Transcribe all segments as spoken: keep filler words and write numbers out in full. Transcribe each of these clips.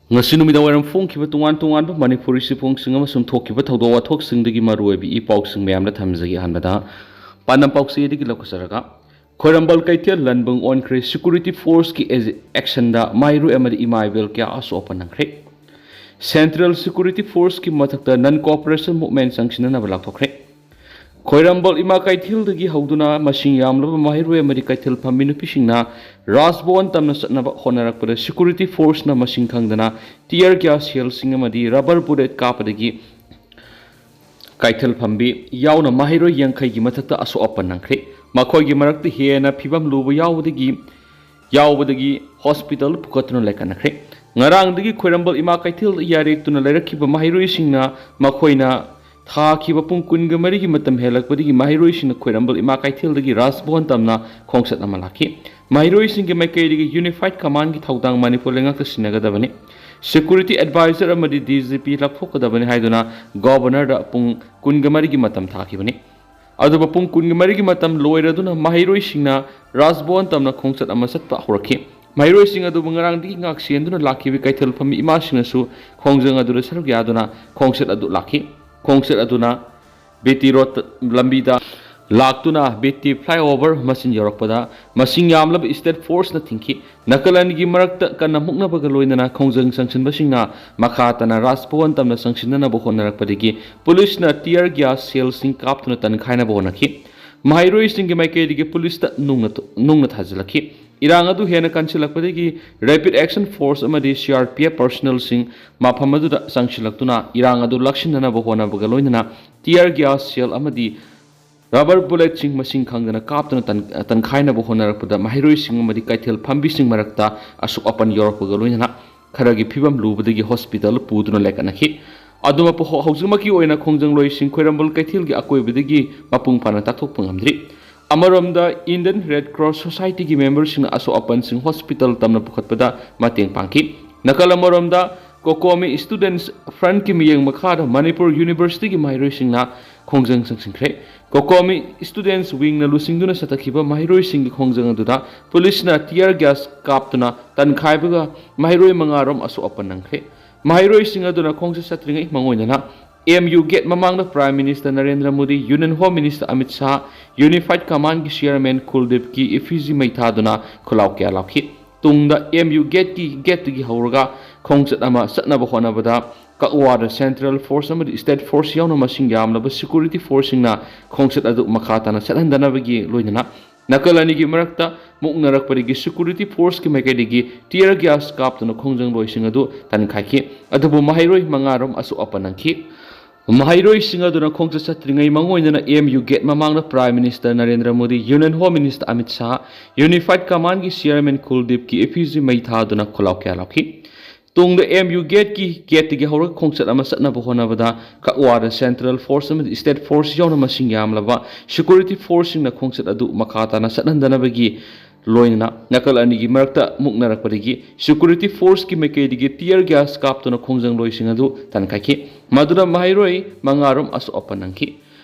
ꯉꯁꯤ ꯅꯨꯃꯤꯗꯥꯡ ꯋꯥꯏꯔꯝ ꯐꯣꯡꯈꯤꯕ ꯇꯣꯉꯥꯟ ꯇꯣꯉꯥꯟꯕ ꯃꯅꯤꯄꯨꯔꯤ ꯆꯦꯐꯣꯡꯁꯤꯡ ꯑꯃꯁꯨꯡ ꯊꯣꯛꯈꯤꯕ ꯊꯧꯗꯣꯛ ꯋꯥꯊꯣꯛꯁꯤꯡꯗꯒꯤ ꯃꯔꯨꯑꯣꯏꯕ ꯏ ꯄꯥꯎꯁꯤꯡ ꯃꯌꯥꯝꯗ ꯊꯝꯖꯒꯦ꯫ ꯑꯍꯥꯟꯕꯗ ꯄꯥꯟꯗꯝ ꯄꯥꯎꯆꯦꯗꯒꯤ ꯂꯧꯈꯠꯆꯔꯒ, ꯈ꯭ꯋꯥꯏꯔꯝꯕꯜ ꯀꯩꯊꯦꯜ ꯂꯟꯕꯨꯡ ꯑꯣꯟꯈ꯭ꯔꯦ꯫ Security forceꯀꯤ ꯑꯦꯛꯁꯟꯗ ꯃꯍꯩꯔꯣꯏ ꯑꯃꯗꯤ ꯏꯃꯥ ꯏꯕꯦꯜ ꯀꯌꯥ ꯑꯁꯣꯛ ꯑꯄꯟ ꯅꯪꯈ꯭ꯔꯦ꯫ Central Security Forceꯀꯤ ꯃꯊꯛꯇ Non Cooperation Movement ꯆꯪꯁꯤꯟꯅꯅꯕ ꯂꯥꯎꯊꯣꯛꯈ꯭ꯔꯦ꯫ ꯈ꯭ꯋꯥꯏꯔꯝꯕꯜ ꯏꯃꯥ ꯀꯩꯊꯦꯜꯗꯒꯤ ꯍꯧꯗꯨꯅ ꯃꯁꯤꯡ ꯌꯥꯝꯂꯕ ꯃꯍꯩꯔꯣꯏ ꯑꯃꯗꯤ ꯀꯩꯊꯦꯜ ꯐꯝꯃꯤ ꯅꯨꯄꯤꯁꯤꯡꯅ ꯔꯥꯖ ꯚꯋꯟ ꯇꯝꯅ ꯆꯠꯅꯕ ꯍꯣꯠꯅꯔꯛꯄꯗ security forceꯅ ꯃꯁꯤꯡ ꯈꯪꯗꯅ tear gas shellꯁꯤꯡ ꯑꯃꯗꯤ rubber bullet ꯀꯥꯞꯄꯗꯒꯤ ꯀꯩꯊꯦꯜ ꯐꯝꯕꯤ ꯌꯥꯎꯅ ꯃꯍꯩꯔꯣꯏ ꯌꯥꯡꯈꯩꯒꯤ ꯃꯊꯛꯇ ꯑꯁꯣꯛ ꯑꯄꯟ ꯅꯪꯈ꯭ꯔꯦ꯫ ꯃꯈꯣꯏꯒꯤ ꯃꯔꯛꯇ ꯍꯦꯟꯅ ꯐꯤꯕꯝ ꯂꯨꯕ ꯌꯥꯎꯕꯗꯒꯤ ꯌꯥꯎꯕꯗꯒꯤ hospital ꯄꯨꯈꯠꯇꯨꯅ ꯂꯩꯈꯠꯅꯈ꯭ꯔꯦ꯫ ꯉꯔꯥꯡꯗꯒꯤ ꯈ꯭ꯋꯥꯏꯔꯝꯕꯜ ꯏꯃꯥ ꯀꯩꯊꯦꯜꯗ ꯌꯥꯔꯦꯛꯇꯨꯅ ꯂꯩꯔꯛꯈꯤꯕ ꯃꯍꯩꯔꯣꯏꯁꯤꯡꯅ ꯃꯈꯣꯏꯅ ꯊꯥꯈꯤꯕ ꯄꯨꯡ ꯀꯨꯟꯒ ꯃꯔꯤꯒꯤ ꯃꯇꯝ ꯍꯦꯜꯂꯛꯄꯗꯒꯤ ꯃꯍꯩꯔꯣꯏꯁꯤꯡꯅ ꯈ꯭ꯋꯥꯏꯔꯝꯕꯜ ꯏꯃꯥ ꯀꯩꯊꯦꯜꯗꯒꯤ ꯔꯥꯖ ꯚꯋꯟ ꯇꯝꯅ ꯈꯣꯡꯆꯠ ꯑꯃ ꯂꯥꯛꯈꯤ꯫ ꯃꯍꯩꯔꯣꯏꯁꯤꯡꯒꯤ ꯃꯥꯏꯀꯩꯗꯒꯤ Unified Commandꯒꯤ ꯊꯧꯗꯥꯡ ꯃꯅꯤꯄꯨꯔ ꯂꯩꯉꯥꯛꯇ ꯁꯤꯟꯅꯒꯗꯕꯅꯤ꯫ Security advisor ꯑꯃꯗꯤ DGP ꯂꯧꯊꯣꯛꯀꯗꯕꯅꯤ ꯍꯥꯏꯗꯨꯅ Governorꯗ ꯄꯨꯡ ꯀꯨꯟꯒ ꯃꯔꯤꯒꯤ ꯃꯇꯝ ꯊꯥꯈꯤꯕꯅꯤ꯫ ꯑꯗꯨꯕꯨ ꯄꯨꯡ ꯀꯨꯟꯒ ꯃꯔꯤꯒꯤ ꯃꯇꯝ ꯂꯣꯏꯔꯗꯨꯅ ꯃꯍꯩꯔꯣꯏꯁꯤꯡꯅ ꯔꯥꯖ ꯚꯋꯟ ꯇꯝꯅ ꯈꯣꯡꯆꯠ ꯑꯃ ꯆꯠꯄ ꯍꯧꯔꯛꯈꯤ꯫ ꯃꯍꯩꯔꯣꯏꯁꯤꯡ ꯑꯗꯨꯕꯨ ꯉꯔꯥꯡꯗꯒꯤ ꯉꯥꯛ ꯁꯦꯟꯗꯨꯅ ꯂꯥꯛꯈꯤꯕ ꯀꯩꯊꯦꯜ ꯐꯝꯃꯤ ꯏꯃꯥꯁꯤꯡꯅꯁꯨ ꯈꯣꯡꯖꯪ ꯑꯗꯨꯗ ꯁꯔꯨꯛ ꯌꯥꯗꯨꯅ ꯈꯣꯡꯆꯠ ꯑꯗꯨ ꯂꯥꯛꯈꯤ꯫ ꯈꯣꯡꯆꯠ ꯑꯗꯨꯅ ꯕꯤ ꯇꯤ ꯔꯣꯗ ꯂꯝꯕꯤꯗ ꯂꯥꯛꯇꯨꯅ ꯕꯤ ꯇꯤ flyover ꯃꯆꯤꯟ ꯌꯧꯔꯛꯄꯗ ꯃꯁꯤꯡ ꯌꯥꯝꯂꯕ state forceꯅ ꯊꯤꯡꯈꯤ꯫ ꯅꯥꯀꯜ ꯑꯅꯤꯒꯤ ꯃꯔꯛꯇ ꯀꯟꯅ ꯃꯨꯛꯅꯕꯒ ꯂꯣꯏꯅꯅ ꯈꯣꯡꯖꯪ ꯆꯪꯁꯤꯟꯕꯁꯤꯡꯅ ꯃꯈꯥ ꯇꯥꯅ ꯔꯥꯖ ꯚꯋꯟ ꯇꯝꯅ ꯆꯪꯁꯤꯟꯅꯅꯕ ꯍꯣꯠꯅꯔꯛꯄꯗꯒꯤ ꯄꯨꯂꯤꯁꯅ tear gas shellꯁꯤꯡ ꯀꯥꯞꯇꯨꯅ ꯇꯟꯈꯥꯏꯅꯕ ꯍꯣꯠꯅꯈꯤ꯫ ꯃꯍꯩꯔꯣꯏꯁꯤꯡꯒꯤ ꯃꯥꯏꯀꯩꯗꯒꯤ ꯄꯨꯂꯤꯁꯇ ꯅꯨꯡꯅ ꯊ-, ꯅꯨꯡꯅ ꯊꯥꯖꯤꯜꯂꯛꯈꯤ꯫ ꯏꯔꯥꯡ ꯑꯗꯨ ꯍꯦꯟꯅ ꯀꯟꯁꯤꯜꯂꯛꯄꯗꯒꯤ Rapid Action Force ꯑꯃꯗꯤ C R P F personnelꯁꯤꯡ ꯃꯐꯝ ꯑꯗꯨꯗ ꯆꯪꯁꯤꯜꯂꯛꯇꯨꯅ ꯏꯔꯥꯡ ꯑꯗꯨ ꯂꯥꯛꯁꯤꯟꯅꯅꯕ ꯍꯣꯠꯅꯕꯒ ꯂꯣꯏꯅꯅ tear gas shell ꯑꯃꯗꯤ rubber bulletꯁꯤꯡ ꯃꯁꯤꯡ ꯈꯪꯗꯅ ꯀꯥꯞꯇꯨꯅ ꯇꯟ-, ꯇꯟꯈꯥꯏꯅꯕ ꯍꯣꯠꯅꯔꯛꯄꯗ ꯃꯍꯩꯔꯣꯏꯁꯤꯡ ꯑꯃꯗꯤ ꯀꯩꯊꯦꯜ ꯐꯝꯕꯤꯁꯤꯡ ꯃꯔꯛꯇ ꯑꯁꯣꯛ ꯑꯄꯟ ꯌꯧꯔꯛꯄꯒ ꯂꯣꯏꯅꯅ ꯈꯔꯒꯤ ꯐꯤꯕꯝ ꯂꯨꯕꯗꯒꯤ hospital ꯄꯨꯗꯨꯅ ꯂꯩꯈꯠꯅꯈꯤ꯫ ꯑꯗꯨꯃꯛꯄꯨ ꯍꯧ-, ꯍꯧꯖꯤꯛꯃꯛꯀꯤ ꯑꯣꯏꯅ ꯈꯣꯡꯖꯪꯂꯣꯏꯁꯤꯡ ꯈ꯭ꯋꯥꯏꯔꯝꯕꯜ ꯀꯩꯊꯦꯜꯒꯤ ꯑꯀꯣꯏꯕꯗꯒꯤ ꯃꯄꯨꯡ ꯐꯥꯅ ꯇꯥꯛꯊꯣꯛꯄ ꯉꯝꯗ꯭ꯔꯤ꯫ ꯑꯃꯔꯣꯝꯗ Indian Red Cross Societyꯒꯤ memberꯁꯤꯡꯅ ꯑꯁꯣꯛ ꯑꯄꯟꯁꯤꯡ hospital ꯇꯝꯅ ꯄꯨꯈꯠꯄꯗ ꯃꯇꯦꯡ ꯄꯥꯡꯈꯤ꯫ ꯅꯥꯀꯜ ꯑꯃꯔꯣꯝꯗ ꯀꯣꯀꯣꯃꯤ ꯁ꯭ꯇꯨꯗꯦꯟꯠꯁ ꯐ꯭ꯔꯟꯠꯀꯤ ꯃꯤꯠꯌꯦꯡ ꯃꯈꯥꯗ ꯃꯅꯤꯄꯨꯔ ꯌꯨꯅꯤꯚꯔꯁꯤꯇꯤꯒꯤ ꯃꯍꯩꯔꯣꯏꯁꯤꯡꯅ ꯈꯣꯡꯖꯪ ꯆꯪꯁꯤꯟꯈ꯭ꯔꯦ꯫ ꯀꯣꯀꯣꯃꯤ ꯁ꯭ꯇꯨꯗꯦꯟꯠꯁ ꯋꯤꯡꯅ ꯂꯨꯆꯤꯡꯗꯨꯅ ꯆꯠꯊꯈꯤꯕ ꯃꯍꯩꯔꯣꯏꯁꯤꯡꯒꯤ ꯈꯣꯡꯖꯪ ꯑꯗꯨꯗ ꯄꯨꯂꯤꯁꯅ tear gas ꯀꯥꯞꯇꯨꯅ ꯇꯟꯈꯥꯏꯕꯒ ꯃꯍꯩꯔꯣꯏ ꯃꯉꯥꯔꯣꯝ ꯑꯁꯣꯛ ꯑꯄꯟ ꯅꯪꯈ꯭ꯔꯦ꯫ ꯃꯍꯩꯔꯣꯏꯁꯤꯡ ꯑꯗꯨꯅ ꯈꯣꯡꯆꯠ ꯆꯠꯇ꯭ꯔꯤꯉꯩ ꯃꯥꯡꯑꯣꯏꯅꯅ M U gate ꯃꯃꯥꯡꯗ Prime Minister Narendra Modi, Union Home Minister Amit Shah, Unified Commandꯀꯤ Chairman ꯀꯨꯜꯗꯤꯞꯀꯤ effigy ꯃꯩ ꯊꯥꯗꯨꯅ ꯈꯨꯜꯂꯥꯎ ꯀꯌꯥ ꯂꯥꯎꯈꯤ꯫ ꯇꯨꯡꯗ M U gateꯀꯤ gateꯇꯒꯤ ꯍꯧꯔꯒ ꯈꯣꯡꯆꯠ ꯑꯃ ꯆꯠꯅꯕ ꯍꯣꯠꯅꯕꯗ ꯀꯛꯋꯥꯗ Central Force ꯑꯃꯗꯤ State Force ꯌꯥꯎꯅ ꯃꯁꯤꯡ ꯌꯥꯝꯂꯕ security forceꯁꯤꯡꯅ ꯈꯣꯡꯆꯠ ꯑꯗꯨ ꯃꯈꯥ ꯇꯥꯅ ꯆꯠꯍꯟꯗꯅꯕꯒꯤ ꯂꯣꯏꯅꯅ ꯅꯥꯀꯜ ꯑꯅꯤꯒꯤ ꯃꯔꯛꯇ ꯃꯨꯛꯅꯔꯛꯄꯗꯒꯤ security forceꯀꯤ ꯃꯥꯏꯀꯩꯗꯒꯤ tear gas ꯀꯥꯞꯇꯨꯅ ꯈꯣꯡꯖꯪꯂꯣꯏꯁꯤꯡ ꯑꯗꯨ ꯇꯟꯈꯥꯏꯈꯤ꯫ ꯑꯗꯨꯕꯨ ꯃꯍꯩꯔꯣꯏ ꯃꯉꯥꯔꯣꯝ ꯑꯁꯣꯛ ꯑꯄꯟ ꯅꯪꯈꯤ꯫ ꯃꯍꯩꯔꯣꯏꯁꯤꯡ ꯑꯗꯨꯅ ꯈꯣꯡꯆꯠ ꯆꯠꯇ꯭ꯔꯤꯉꯩ ꯃꯥꯡꯑꯣꯏꯅꯅ M U gate ꯃꯃꯥꯡꯗ Prime Minister Narendra Modi, Union Home Minister Amit Shah, Unified Commandꯀꯤ Chairman ꯀꯨꯜꯗꯤꯞꯀꯤ effigy ꯃꯩ ꯊꯥꯗꯨꯅ ꯈꯨꯜꯂꯥꯎ ꯀꯌꯥ ꯂꯥꯎꯈꯤ꯫ ꯇꯨꯡꯗ M U gateꯀꯤ gateꯇꯒꯤ ꯍꯧꯔꯒ ꯈꯣꯡꯆꯠ ꯑꯃ ꯆꯠꯅꯕ ꯍꯣꯠꯅꯕꯗ ꯀꯛꯋꯥꯗ Central Force ꯑꯃꯗꯤ State Force ꯌꯥꯎꯅ ꯃꯁꯤꯡ ꯌꯥꯝꯂꯕ security forceꯁꯤꯡꯅ ꯈꯣꯡꯆꯠ ꯑꯗꯨ ꯃꯈꯥ ꯇꯥꯅ ꯆꯠꯍꯟꯗꯅꯕꯒꯤ ꯂꯣꯏꯅꯅ ꯅꯥꯀꯜ ꯑꯅꯤꯒꯤ ꯃꯔꯛꯇ ꯃꯨꯛꯅꯔꯛꯄꯗꯒꯤ security forceꯀꯤ ꯃꯥꯏꯀꯩꯗꯒꯤ tear gas ꯀꯥꯞꯇꯨꯅ ꯈꯣꯡꯖꯪꯂꯣꯏꯁꯤꯡ ꯑꯗꯨ ꯇꯟꯈꯥꯏꯈꯤ꯫ ꯃꯗꯨꯅ ꯃꯍꯩꯔꯣꯏ ꯃꯉꯥꯔꯣꯝ ꯑꯁꯣꯛ ꯑꯄꯟ ꯅꯪꯈꯤ꯫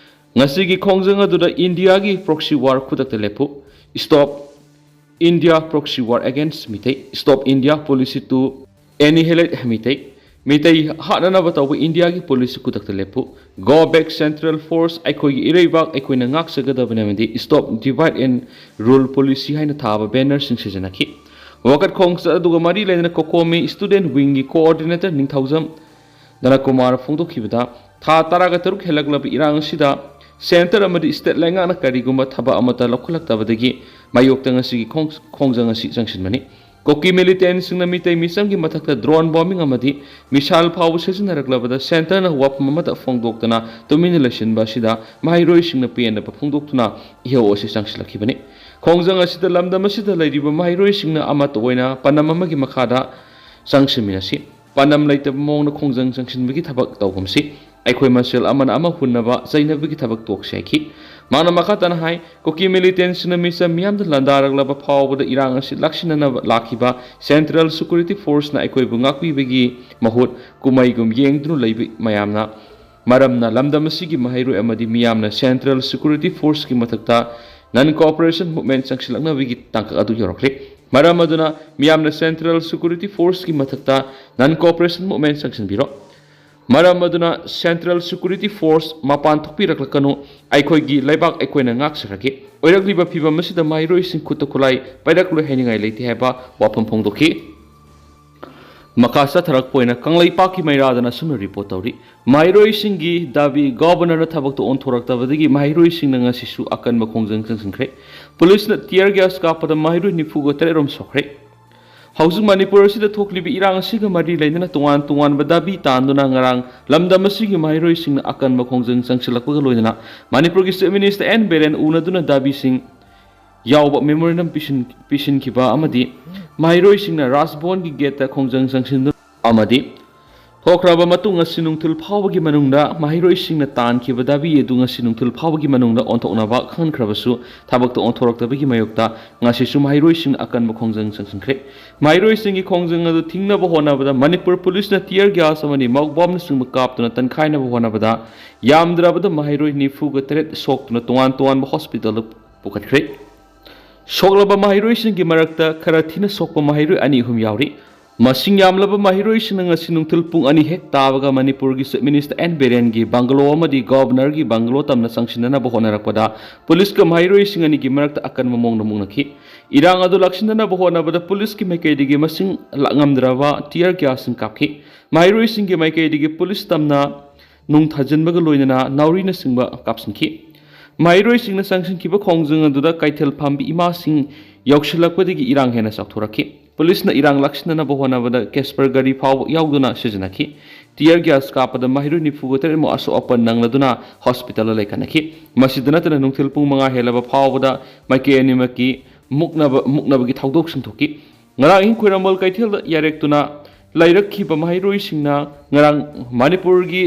ꯉꯁꯤꯒꯤ ꯈꯣꯡꯖꯪ ꯑꯗꯨꯗ Indiaꯒꯤ proxy war ꯈꯨꯗꯛꯇ ꯂꯦꯞꯄꯨ, Stop India Proxy War Against Meitei, Stop India Policy to Annihilate Meitei, Meitei ꯍꯥꯠꯅꯅꯕ ꯇꯧꯕ ꯏꯟꯗꯤꯌꯥꯒꯤ ꯄꯣꯂꯤꯁꯤ ꯈꯨꯗꯛꯇ ꯂꯦꯞꯄꯨ, Go Back Central Force, ꯑꯩꯈꯣꯏꯒꯤ ꯏꯔꯩꯕꯥꯛ ꯑꯩꯈꯣꯏꯅ ꯉꯥꯛꯆꯒꯗꯕꯅꯤ ꯑꯃꯗꯤ Stop Divide and Rule Policy ꯍꯥꯏꯅ ꯊꯥꯕ bannerꯁꯤꯡ ꯁꯤꯖꯤꯟꯅꯈꯤ꯫ ꯋꯥꯀꯠ ꯈꯣꯡꯆꯠ ꯑꯗꯨꯒ ꯃꯔꯤ ꯂꯩꯅꯅ ꯀꯣꯀꯣꯃꯤ Student Wingꯒꯤ coordinator ꯅꯤꯡꯊꯧꯖꯝ ꯗꯅꯀꯨꯃꯥꯔ ꯐꯣꯡꯗꯣꯛꯈꯤꯕꯗ, ꯊꯥ ꯇꯔꯥꯒ ꯇꯔꯨꯛ ꯍꯦꯜꯂꯛꯂꯕ ꯏꯔꯥꯡ ꯑꯁꯤꯗ centre ꯑꯃꯗꯤ state ꯂꯩꯉꯥꯛꯅ ꯀꯔꯤꯒꯨꯝꯕ ꯊꯕꯛ ꯑꯃꯠꯇ ꯂꯧꯈꯠꯂꯛꯇꯕꯗꯒꯤ ꯃꯥꯌꯣꯛꯇ ꯉꯁꯤꯒꯤ ꯈꯣꯡ-, ꯈꯣꯡꯖꯪ ꯑꯁꯤ ꯆꯪꯁꯤꯟꯕꯅꯤ꯫ ꯀꯨꯀꯤ militantꯁꯤꯡꯅ ꯃꯤꯇꯩ ꯃꯤꯆꯝꯒꯤ ꯃꯊꯛꯇ drone bombing ꯑꯃꯗꯤ missile ꯐꯥꯎꯕ ꯁꯤꯖꯤꯟꯅꯔꯛꯂꯕꯗ centreꯅ ꯋꯥꯐꯝ ꯑꯃꯠꯇ ꯐꯣꯡꯗꯣꯛꯇꯅ ꯇꯨꯃꯤꯟꯅ ꯂꯩꯁꯤꯟꯕ ꯑꯁꯤꯗ ꯃꯍꯩꯔꯣꯏꯁꯤꯡꯅ ꯄꯦꯟꯗꯕ ꯐꯣꯡꯗꯣꯛꯇꯨꯅ ꯏꯍꯧ ꯑꯁꯤ ꯆꯪꯁꯤꯜꯂꯛꯈꯤꯕꯅꯤ꯫ ꯈꯣꯡꯖꯪ ꯑꯁꯤꯗ ꯂꯝꯗꯝ ꯑꯁꯤꯗ ꯂꯩꯔꯤꯕ ꯃꯍꯩꯔꯣꯏꯁꯤꯡꯅ ꯑꯃꯠꯇ ꯑꯣꯏꯅ ꯄꯥꯟꯗꯝ ꯑꯃꯒꯤ ꯃꯈꯥꯗ ꯆꯪꯁꯤꯟꯃꯤꯟꯅꯁꯤ꯫ ꯄꯥꯟꯗꯝ ꯂꯩꯇꯕ ꯃꯑꯣꯡꯗ ꯈꯣꯡꯖꯪ ꯆꯪꯁꯤꯟꯕꯒꯤ ꯊꯕꯛ ꯇꯧꯒꯨꯝꯁꯤ꯫ ꯑꯩꯈꯣꯏ ꯃꯁꯦꯜ ꯑꯃꯅ ꯑꯃ ꯍꯨꯟꯅꯕ, ꯆꯩꯅꯕꯒꯤ ꯊꯕꯛ ꯇꯣꯛꯁꯤ ꯍꯥꯏꯈꯤ꯫ ꯃꯥꯅ ꯃꯈꯥ ꯇꯥꯅ ꯍꯥꯏ, ꯀꯨꯀꯤ ꯃꯤꯂꯤꯇꯦꯟꯁꯤꯡꯅ ꯃꯤꯆꯝ ꯃꯤꯌꯥꯝꯗ ꯂꯥꯟꯗꯥꯔꯛꯂꯕ ꯐꯥꯎꯕꯗ ꯏꯔꯥꯡ ꯑꯁꯤ ꯂꯥꯛꯁꯤꯟꯅꯅꯕ ꯂꯥꯛꯈꯤꯕ ꯁꯦꯟꯇ꯭ꯔꯦꯜ ꯁꯦꯀ꯭ꯌꯨꯔꯤꯇꯤ ꯐꯣꯔꯁꯅ ꯑꯩꯈꯣꯏꯕꯨ ꯉꯥꯛꯄꯤꯕꯒꯤ ꯃꯍꯨꯠ ꯀꯨꯝꯍꯩꯒꯨꯝ ꯌꯦꯡꯗꯨꯅ ꯂꯩꯕ ꯃꯌꯥꯝꯅ ꯃꯔꯝꯅ ꯂꯝꯗꯝ ꯑꯁꯤꯒꯤ ꯃꯍꯩꯔꯣꯏ ꯑꯃꯗꯤ ꯃꯤꯌꯥꯝꯅ ꯁꯦꯟꯇ꯭ꯔꯦꯜ ꯁꯦꯀ꯭ꯌꯨꯔꯤꯇꯤ ꯐꯣꯔꯁꯀꯤ ꯃꯊꯛꯇ ꯅꯟ ꯀꯣꯑꯣꯄꯔꯦꯁꯟ ꯃꯨꯚꯃꯦꯟꯠ ꯆꯪꯁꯤꯜꯂꯛꯅꯕꯒꯤ ꯇꯥꯡꯀꯛ ꯑꯗꯨ ꯌꯧꯔꯛꯂꯤ꯫ ꯃꯔꯝ ꯑꯗꯨꯅ ꯃꯤꯌꯥꯝꯅ ꯁꯦꯟꯇ꯭ꯔꯦꯜ ꯁꯦꯀ꯭ꯌꯨꯔꯤꯇꯤ ꯐꯣꯔꯁꯀꯤ ꯃꯊꯛꯇ ꯅꯟ ꯀꯣꯑꯣꯄꯔꯦꯁꯟ ꯃꯨꯚꯃꯦꯟꯠ ꯆꯪꯁꯤꯟꯕꯤꯔꯣ꯫ ꯃꯔꯝ ꯑꯗꯨꯅ ꯁꯦꯟꯇ꯭ꯔꯦꯜ ꯁꯦꯀ꯭ꯌꯨꯔꯤꯇꯤ ꯐꯣꯔꯁ ꯃꯄꯥꯟ ꯊꯣꯛꯄꯤꯔꯛꯂꯛꯀꯅꯨ꯫ ꯑꯩꯈꯣꯏꯒꯤ ꯂꯩꯕꯥꯛ ꯑꯩꯈꯣꯏꯅ ꯉꯥꯛꯆꯔꯒꯦ꯫ ꯑꯣꯏꯔꯛꯂꯤꯕ ꯐꯤꯚꯝ ꯑꯁꯤꯗ ꯃꯍꯩꯔꯣꯏꯁꯤꯡ ꯈꯨꯠꯇ ꯈꯨꯠꯂꯥꯏ ꯄꯥꯏꯔꯛꯂꯣꯏ ꯍꯥꯏꯅꯤꯡꯉꯥꯏ ꯂꯩꯇꯦ ꯍꯥꯏꯕ ꯋꯥꯐꯝ ꯐꯣꯡꯗꯣꯛꯈꯤ꯫ ꯃꯈꯥ ꯆꯠꯊꯔꯛꯄ ꯑꯣꯏꯅ ꯀꯪꯂꯩꯄꯥꯛꯀꯤ ꯃꯩꯔꯥꯗꯅ ꯑꯁꯨꯝꯅ ꯔꯤꯄꯣꯔꯠ ꯇꯧꯔꯤ꯫ ꯃꯍꯩꯔꯣꯏꯁꯤꯡꯒꯤ ꯗꯥꯕꯤ ꯒꯣꯕꯔꯅꯔ ꯊꯕꯛꯇ ꯑꯣꯟꯊꯣꯔꯛꯇꯕꯗꯒꯤ ꯃꯍꯩꯔꯣꯏꯁꯤꯡꯅ ꯉꯁꯤꯁꯨ ꯑꯀꯟꯕ ꯈꯣꯡꯖꯪ ꯆꯪꯁꯤꯟꯈ꯭ꯔꯦ꯫ ꯄꯨꯂꯤꯁꯅ ꯇꯤꯌꯔ ꯒ꯭ꯌꯥꯁ ꯀꯥꯞꯄꯗ ꯃꯍꯩꯔꯣꯏ ꯅꯤꯐꯨꯒ ꯇꯔꯦꯠ ꯔꯣꯝ ꯁꯣꯛꯈ꯭ꯔꯦ꯫ ꯍꯧꯖꯤꯛ ꯃꯅꯤꯄꯨꯔ ꯑꯁꯤꯗ ꯊꯣꯛꯂꯤꯕ ꯏꯔꯥꯡ ꯑꯁꯤꯒ ꯃꯔꯤ ꯂꯩꯅꯅ ꯇꯣꯉꯥꯟ ꯇꯣꯉꯥꯟꯕ ꯗꯥꯕꯤ ꯇꯥꯟꯗꯨꯅ ꯉꯔꯥꯡ ꯂꯝꯗꯝ ꯑꯁꯤꯒꯤ ꯃꯍꯩꯔꯣꯏꯁꯤꯡꯅ ꯑꯀꯟꯕ ꯈꯣꯡꯖꯪ ꯆꯪꯁꯤꯜꯂꯛꯄꯒ ꯂꯣꯏꯅꯅ ꯃꯅꯤꯄꯨꯔꯒꯤ ꯆꯤꯐ ꯃꯤꯅꯤꯁꯇꯔ ꯑꯦꯟ ꯕꯤꯔꯦꯟ ꯎꯅꯗꯨꯅ ꯗꯥꯕꯤꯁꯤꯡ ꯌꯥꯎꯕ ꯃꯦꯃꯣꯔꯦꯟꯗꯝ ꯄꯤꯁꯤꯟ-, ꯄꯤꯁꯤꯟꯈꯤꯕ ꯑꯃꯗꯤ ꯃꯍꯩꯔꯣꯏꯁꯤꯡꯅ ꯔꯥꯖꯚꯋꯟꯒꯤ ꯒꯦꯠꯇ ꯈꯣꯡꯖꯪ ꯆꯪꯁꯤꯟꯗꯨꯅ ꯑꯃꯗꯤ ꯊꯣꯛꯈ꯭ꯔꯕ ꯃꯇꯨꯡ ꯉꯁꯤ ꯅꯨꯡꯊꯤꯜ ꯐꯥꯎꯕꯒꯤ ꯃꯅꯨꯡꯗ ꯃꯍꯩꯔꯣꯏꯁꯤꯡꯅ ꯇꯥꯟꯈꯤꯕ ꯗꯥꯕꯤ ꯑꯗꯨ ꯉꯁꯤ ꯅꯨꯡꯊꯤꯜ ꯐꯥꯎꯕꯒꯤ ꯃꯅꯨꯡꯗ ꯑꯣꯟꯊꯣꯛꯅꯕ ꯈꯟꯈ꯭ꯔꯕꯁꯨ ꯊꯕꯛꯇ ꯑꯣꯟꯊꯣꯔꯛꯇꯕꯒꯤ ꯃꯥꯌꯣꯛꯇ ꯉꯁꯤꯁꯨ ꯃꯍꯩꯔꯣꯏꯁꯤꯡꯅ ꯑꯀꯟꯕ ꯈꯣꯡꯖꯪ ꯆꯪꯁꯤꯟꯈ꯭ꯔꯦ꯫ ꯃꯍꯩꯔꯣꯏꯁꯤꯡꯒꯤ ꯈꯣꯡꯖꯪ ꯑꯗꯨ ꯊꯤꯡꯅꯕ ꯍꯣꯠꯅꯕꯗ ꯃꯅꯤꯄꯨꯔ ꯄꯨꯂꯤꯁꯅ ꯇꯤꯌꯔ ꯒ꯭ꯌꯥꯁ ꯑꯃꯗꯤ ꯃꯧ ꯕꯣꯝꯅꯆꯤꯡꯕ ꯀꯥꯞꯇꯨꯅ ꯇꯟꯈꯥꯏꯅꯕ ꯍꯣꯠꯅꯕꯗ ꯌꯥꯝꯗ꯭ꯔꯕꯗ ꯃꯍꯩꯔꯣꯏ ꯅꯤꯐꯨꯒ ꯇꯔꯦꯠ ꯁꯣꯛꯇꯨꯅ ꯇꯣꯉꯥꯟ ꯇꯣꯉꯥꯟꯕ ꯍꯣꯁꯄꯤꯇꯥꯜꯗ ꯄꯨꯈꯠꯈ꯭ꯔꯦ꯫ ꯁꯣꯛꯂꯕ ꯃꯍꯩꯔꯣꯏꯁꯤꯡꯒꯤ ꯃꯔꯛꯇ ꯈꯔ ꯊꯤꯅ ꯁꯣꯛꯄ ꯃꯍꯩꯔꯣꯏ ꯑꯅꯤ ꯑꯍꯨꯝ ꯌꯥꯎꯔꯤ꯫ ꯃꯁꯤꯡ ꯌꯥꯝꯂꯕ ꯃꯍꯩꯔꯣꯏꯁꯤꯡꯅ ꯉꯁꯤ ꯅꯨꯡꯊꯤꯜ ꯄꯨꯡ ꯑꯅꯤ ꯍꯦꯛ ꯇꯥꯕꯒ ꯃꯅꯤꯄꯨꯔꯒꯤ ꯆꯤꯐ ꯃꯤꯅꯤꯁꯇꯔ ꯑꯦꯟ ꯕꯤꯔꯦꯟꯒꯤ ꯕꯪꯒꯂꯣ ꯑꯃꯗꯤ ꯒꯣꯕꯔꯅꯔꯒꯤ ꯕꯪꯒꯂꯣ ꯇꯝꯅ ꯆꯪꯁꯤꯟꯅꯅꯕ ꯍꯣꯠꯅꯔꯛꯄꯗ ꯄꯨꯂꯤꯁꯀ ꯃꯍꯩꯔꯣꯏꯁꯤꯡ ꯑꯅꯤꯒꯤ ꯃꯔꯛꯇ ꯑꯀꯟꯕ ꯃꯑꯣꯡꯗ ꯃꯨꯛꯅꯈꯤ꯫ ꯏꯔꯥꯡ ꯑꯗꯨ ꯂꯥꯛꯁꯤꯟꯅꯅꯕ ꯍꯣꯠꯅꯕꯗ ꯄꯨꯂꯤꯁꯀꯤ ꯃꯥꯏꯀꯩꯗꯒꯤ ꯃꯁꯤꯡ ꯂꯥꯛꯉꯝꯗ꯭ꯔꯕ ꯇꯤꯌꯔ ꯒ꯭ꯌꯥꯁꯁꯤꯡ ꯀꯥꯞꯈꯤ꯫ ꯃꯍꯩꯔꯣꯏꯁꯤꯡꯒꯤ ꯃꯥꯏꯀꯩꯗꯒꯤ ꯄꯨꯂꯤꯁ ꯇꯝꯅ ꯅꯨꯡ ꯊꯥꯖꯤꯟꯕꯒ ꯂꯣꯏꯅꯅ ꯅꯥꯎꯔꯤꯅꯆꯤꯡꯕ ꯀꯥꯞꯁꯤꯟꯈꯤ꯫ ꯃꯍꯩꯔꯣꯏꯁꯤꯡꯅ ꯆꯪꯁꯤꯟꯈꯤꯕ ꯈꯣꯡꯖꯪ ꯑꯗꯨꯗ ꯀꯩꯊꯦꯜ ꯐꯝꯕꯤ ꯏꯃꯥꯁꯤꯡ ꯌꯧꯁꯤꯜꯂꯛꯄꯗꯒꯤ ꯏꯔꯥꯡ ꯍꯦꯟꯅ ꯆꯥꯎꯊꯣꯔꯛꯈꯤ꯫ ꯄꯨꯂꯤꯁꯅ ꯏꯔꯥꯡ ꯂꯥꯛꯁꯤꯟꯅꯅꯕ ꯍꯣꯠꯅꯕꯗ ꯀꯦꯁꯄꯔ ꯒꯥꯔꯤ ꯐꯥꯎꯕ ꯌꯥꯎꯗꯨꯅ ꯁꯤꯖꯤꯟꯅꯈꯤ꯫ ꯇꯤꯌꯔ ꯒ꯭ꯌꯥꯁ ꯀꯥꯞꯄꯗ ꯃꯍꯩꯔꯣꯏ ꯅꯤꯐꯨꯒ ꯇꯔꯦꯠꯃꯨꯛ ꯑꯁꯣꯛ ꯑꯄꯟ ꯅꯪꯂꯗꯨꯅ ꯍꯣꯁꯄꯤꯇꯥꯜꯗ ꯂꯩꯈꯠꯅꯈꯤ꯫ ꯃꯁꯤꯗ ꯅꯠꯇꯅ ꯅꯨꯡꯊꯤꯜ ꯄꯨꯡ ꯃꯉꯥ ꯍꯦꯜꯂꯕ ꯐꯥꯎꯕꯗ ꯃꯥꯏꯀꯩ ꯑꯅꯤꯃꯛꯀꯤ ꯃꯨꯛꯅꯕ, ꯃꯨꯛꯅꯕꯒꯤ ꯊꯧꯗꯣꯛꯁꯤꯡ ꯊꯣꯛꯈꯤ꯫ ꯉꯔꯥꯡ ꯑꯍꯤꯡ ꯈꯣꯏꯔꯝꯕꯣꯜ ꯀꯩꯊꯦꯜꯗ ꯌꯥꯔꯦꯛꯇꯨꯅ ꯂꯩꯔꯛꯈꯤꯕ ꯃꯍꯩꯔꯣꯏꯁꯤꯡꯅ ꯉꯔꯥꯡ ꯃꯅꯤꯄꯨꯔꯒꯤ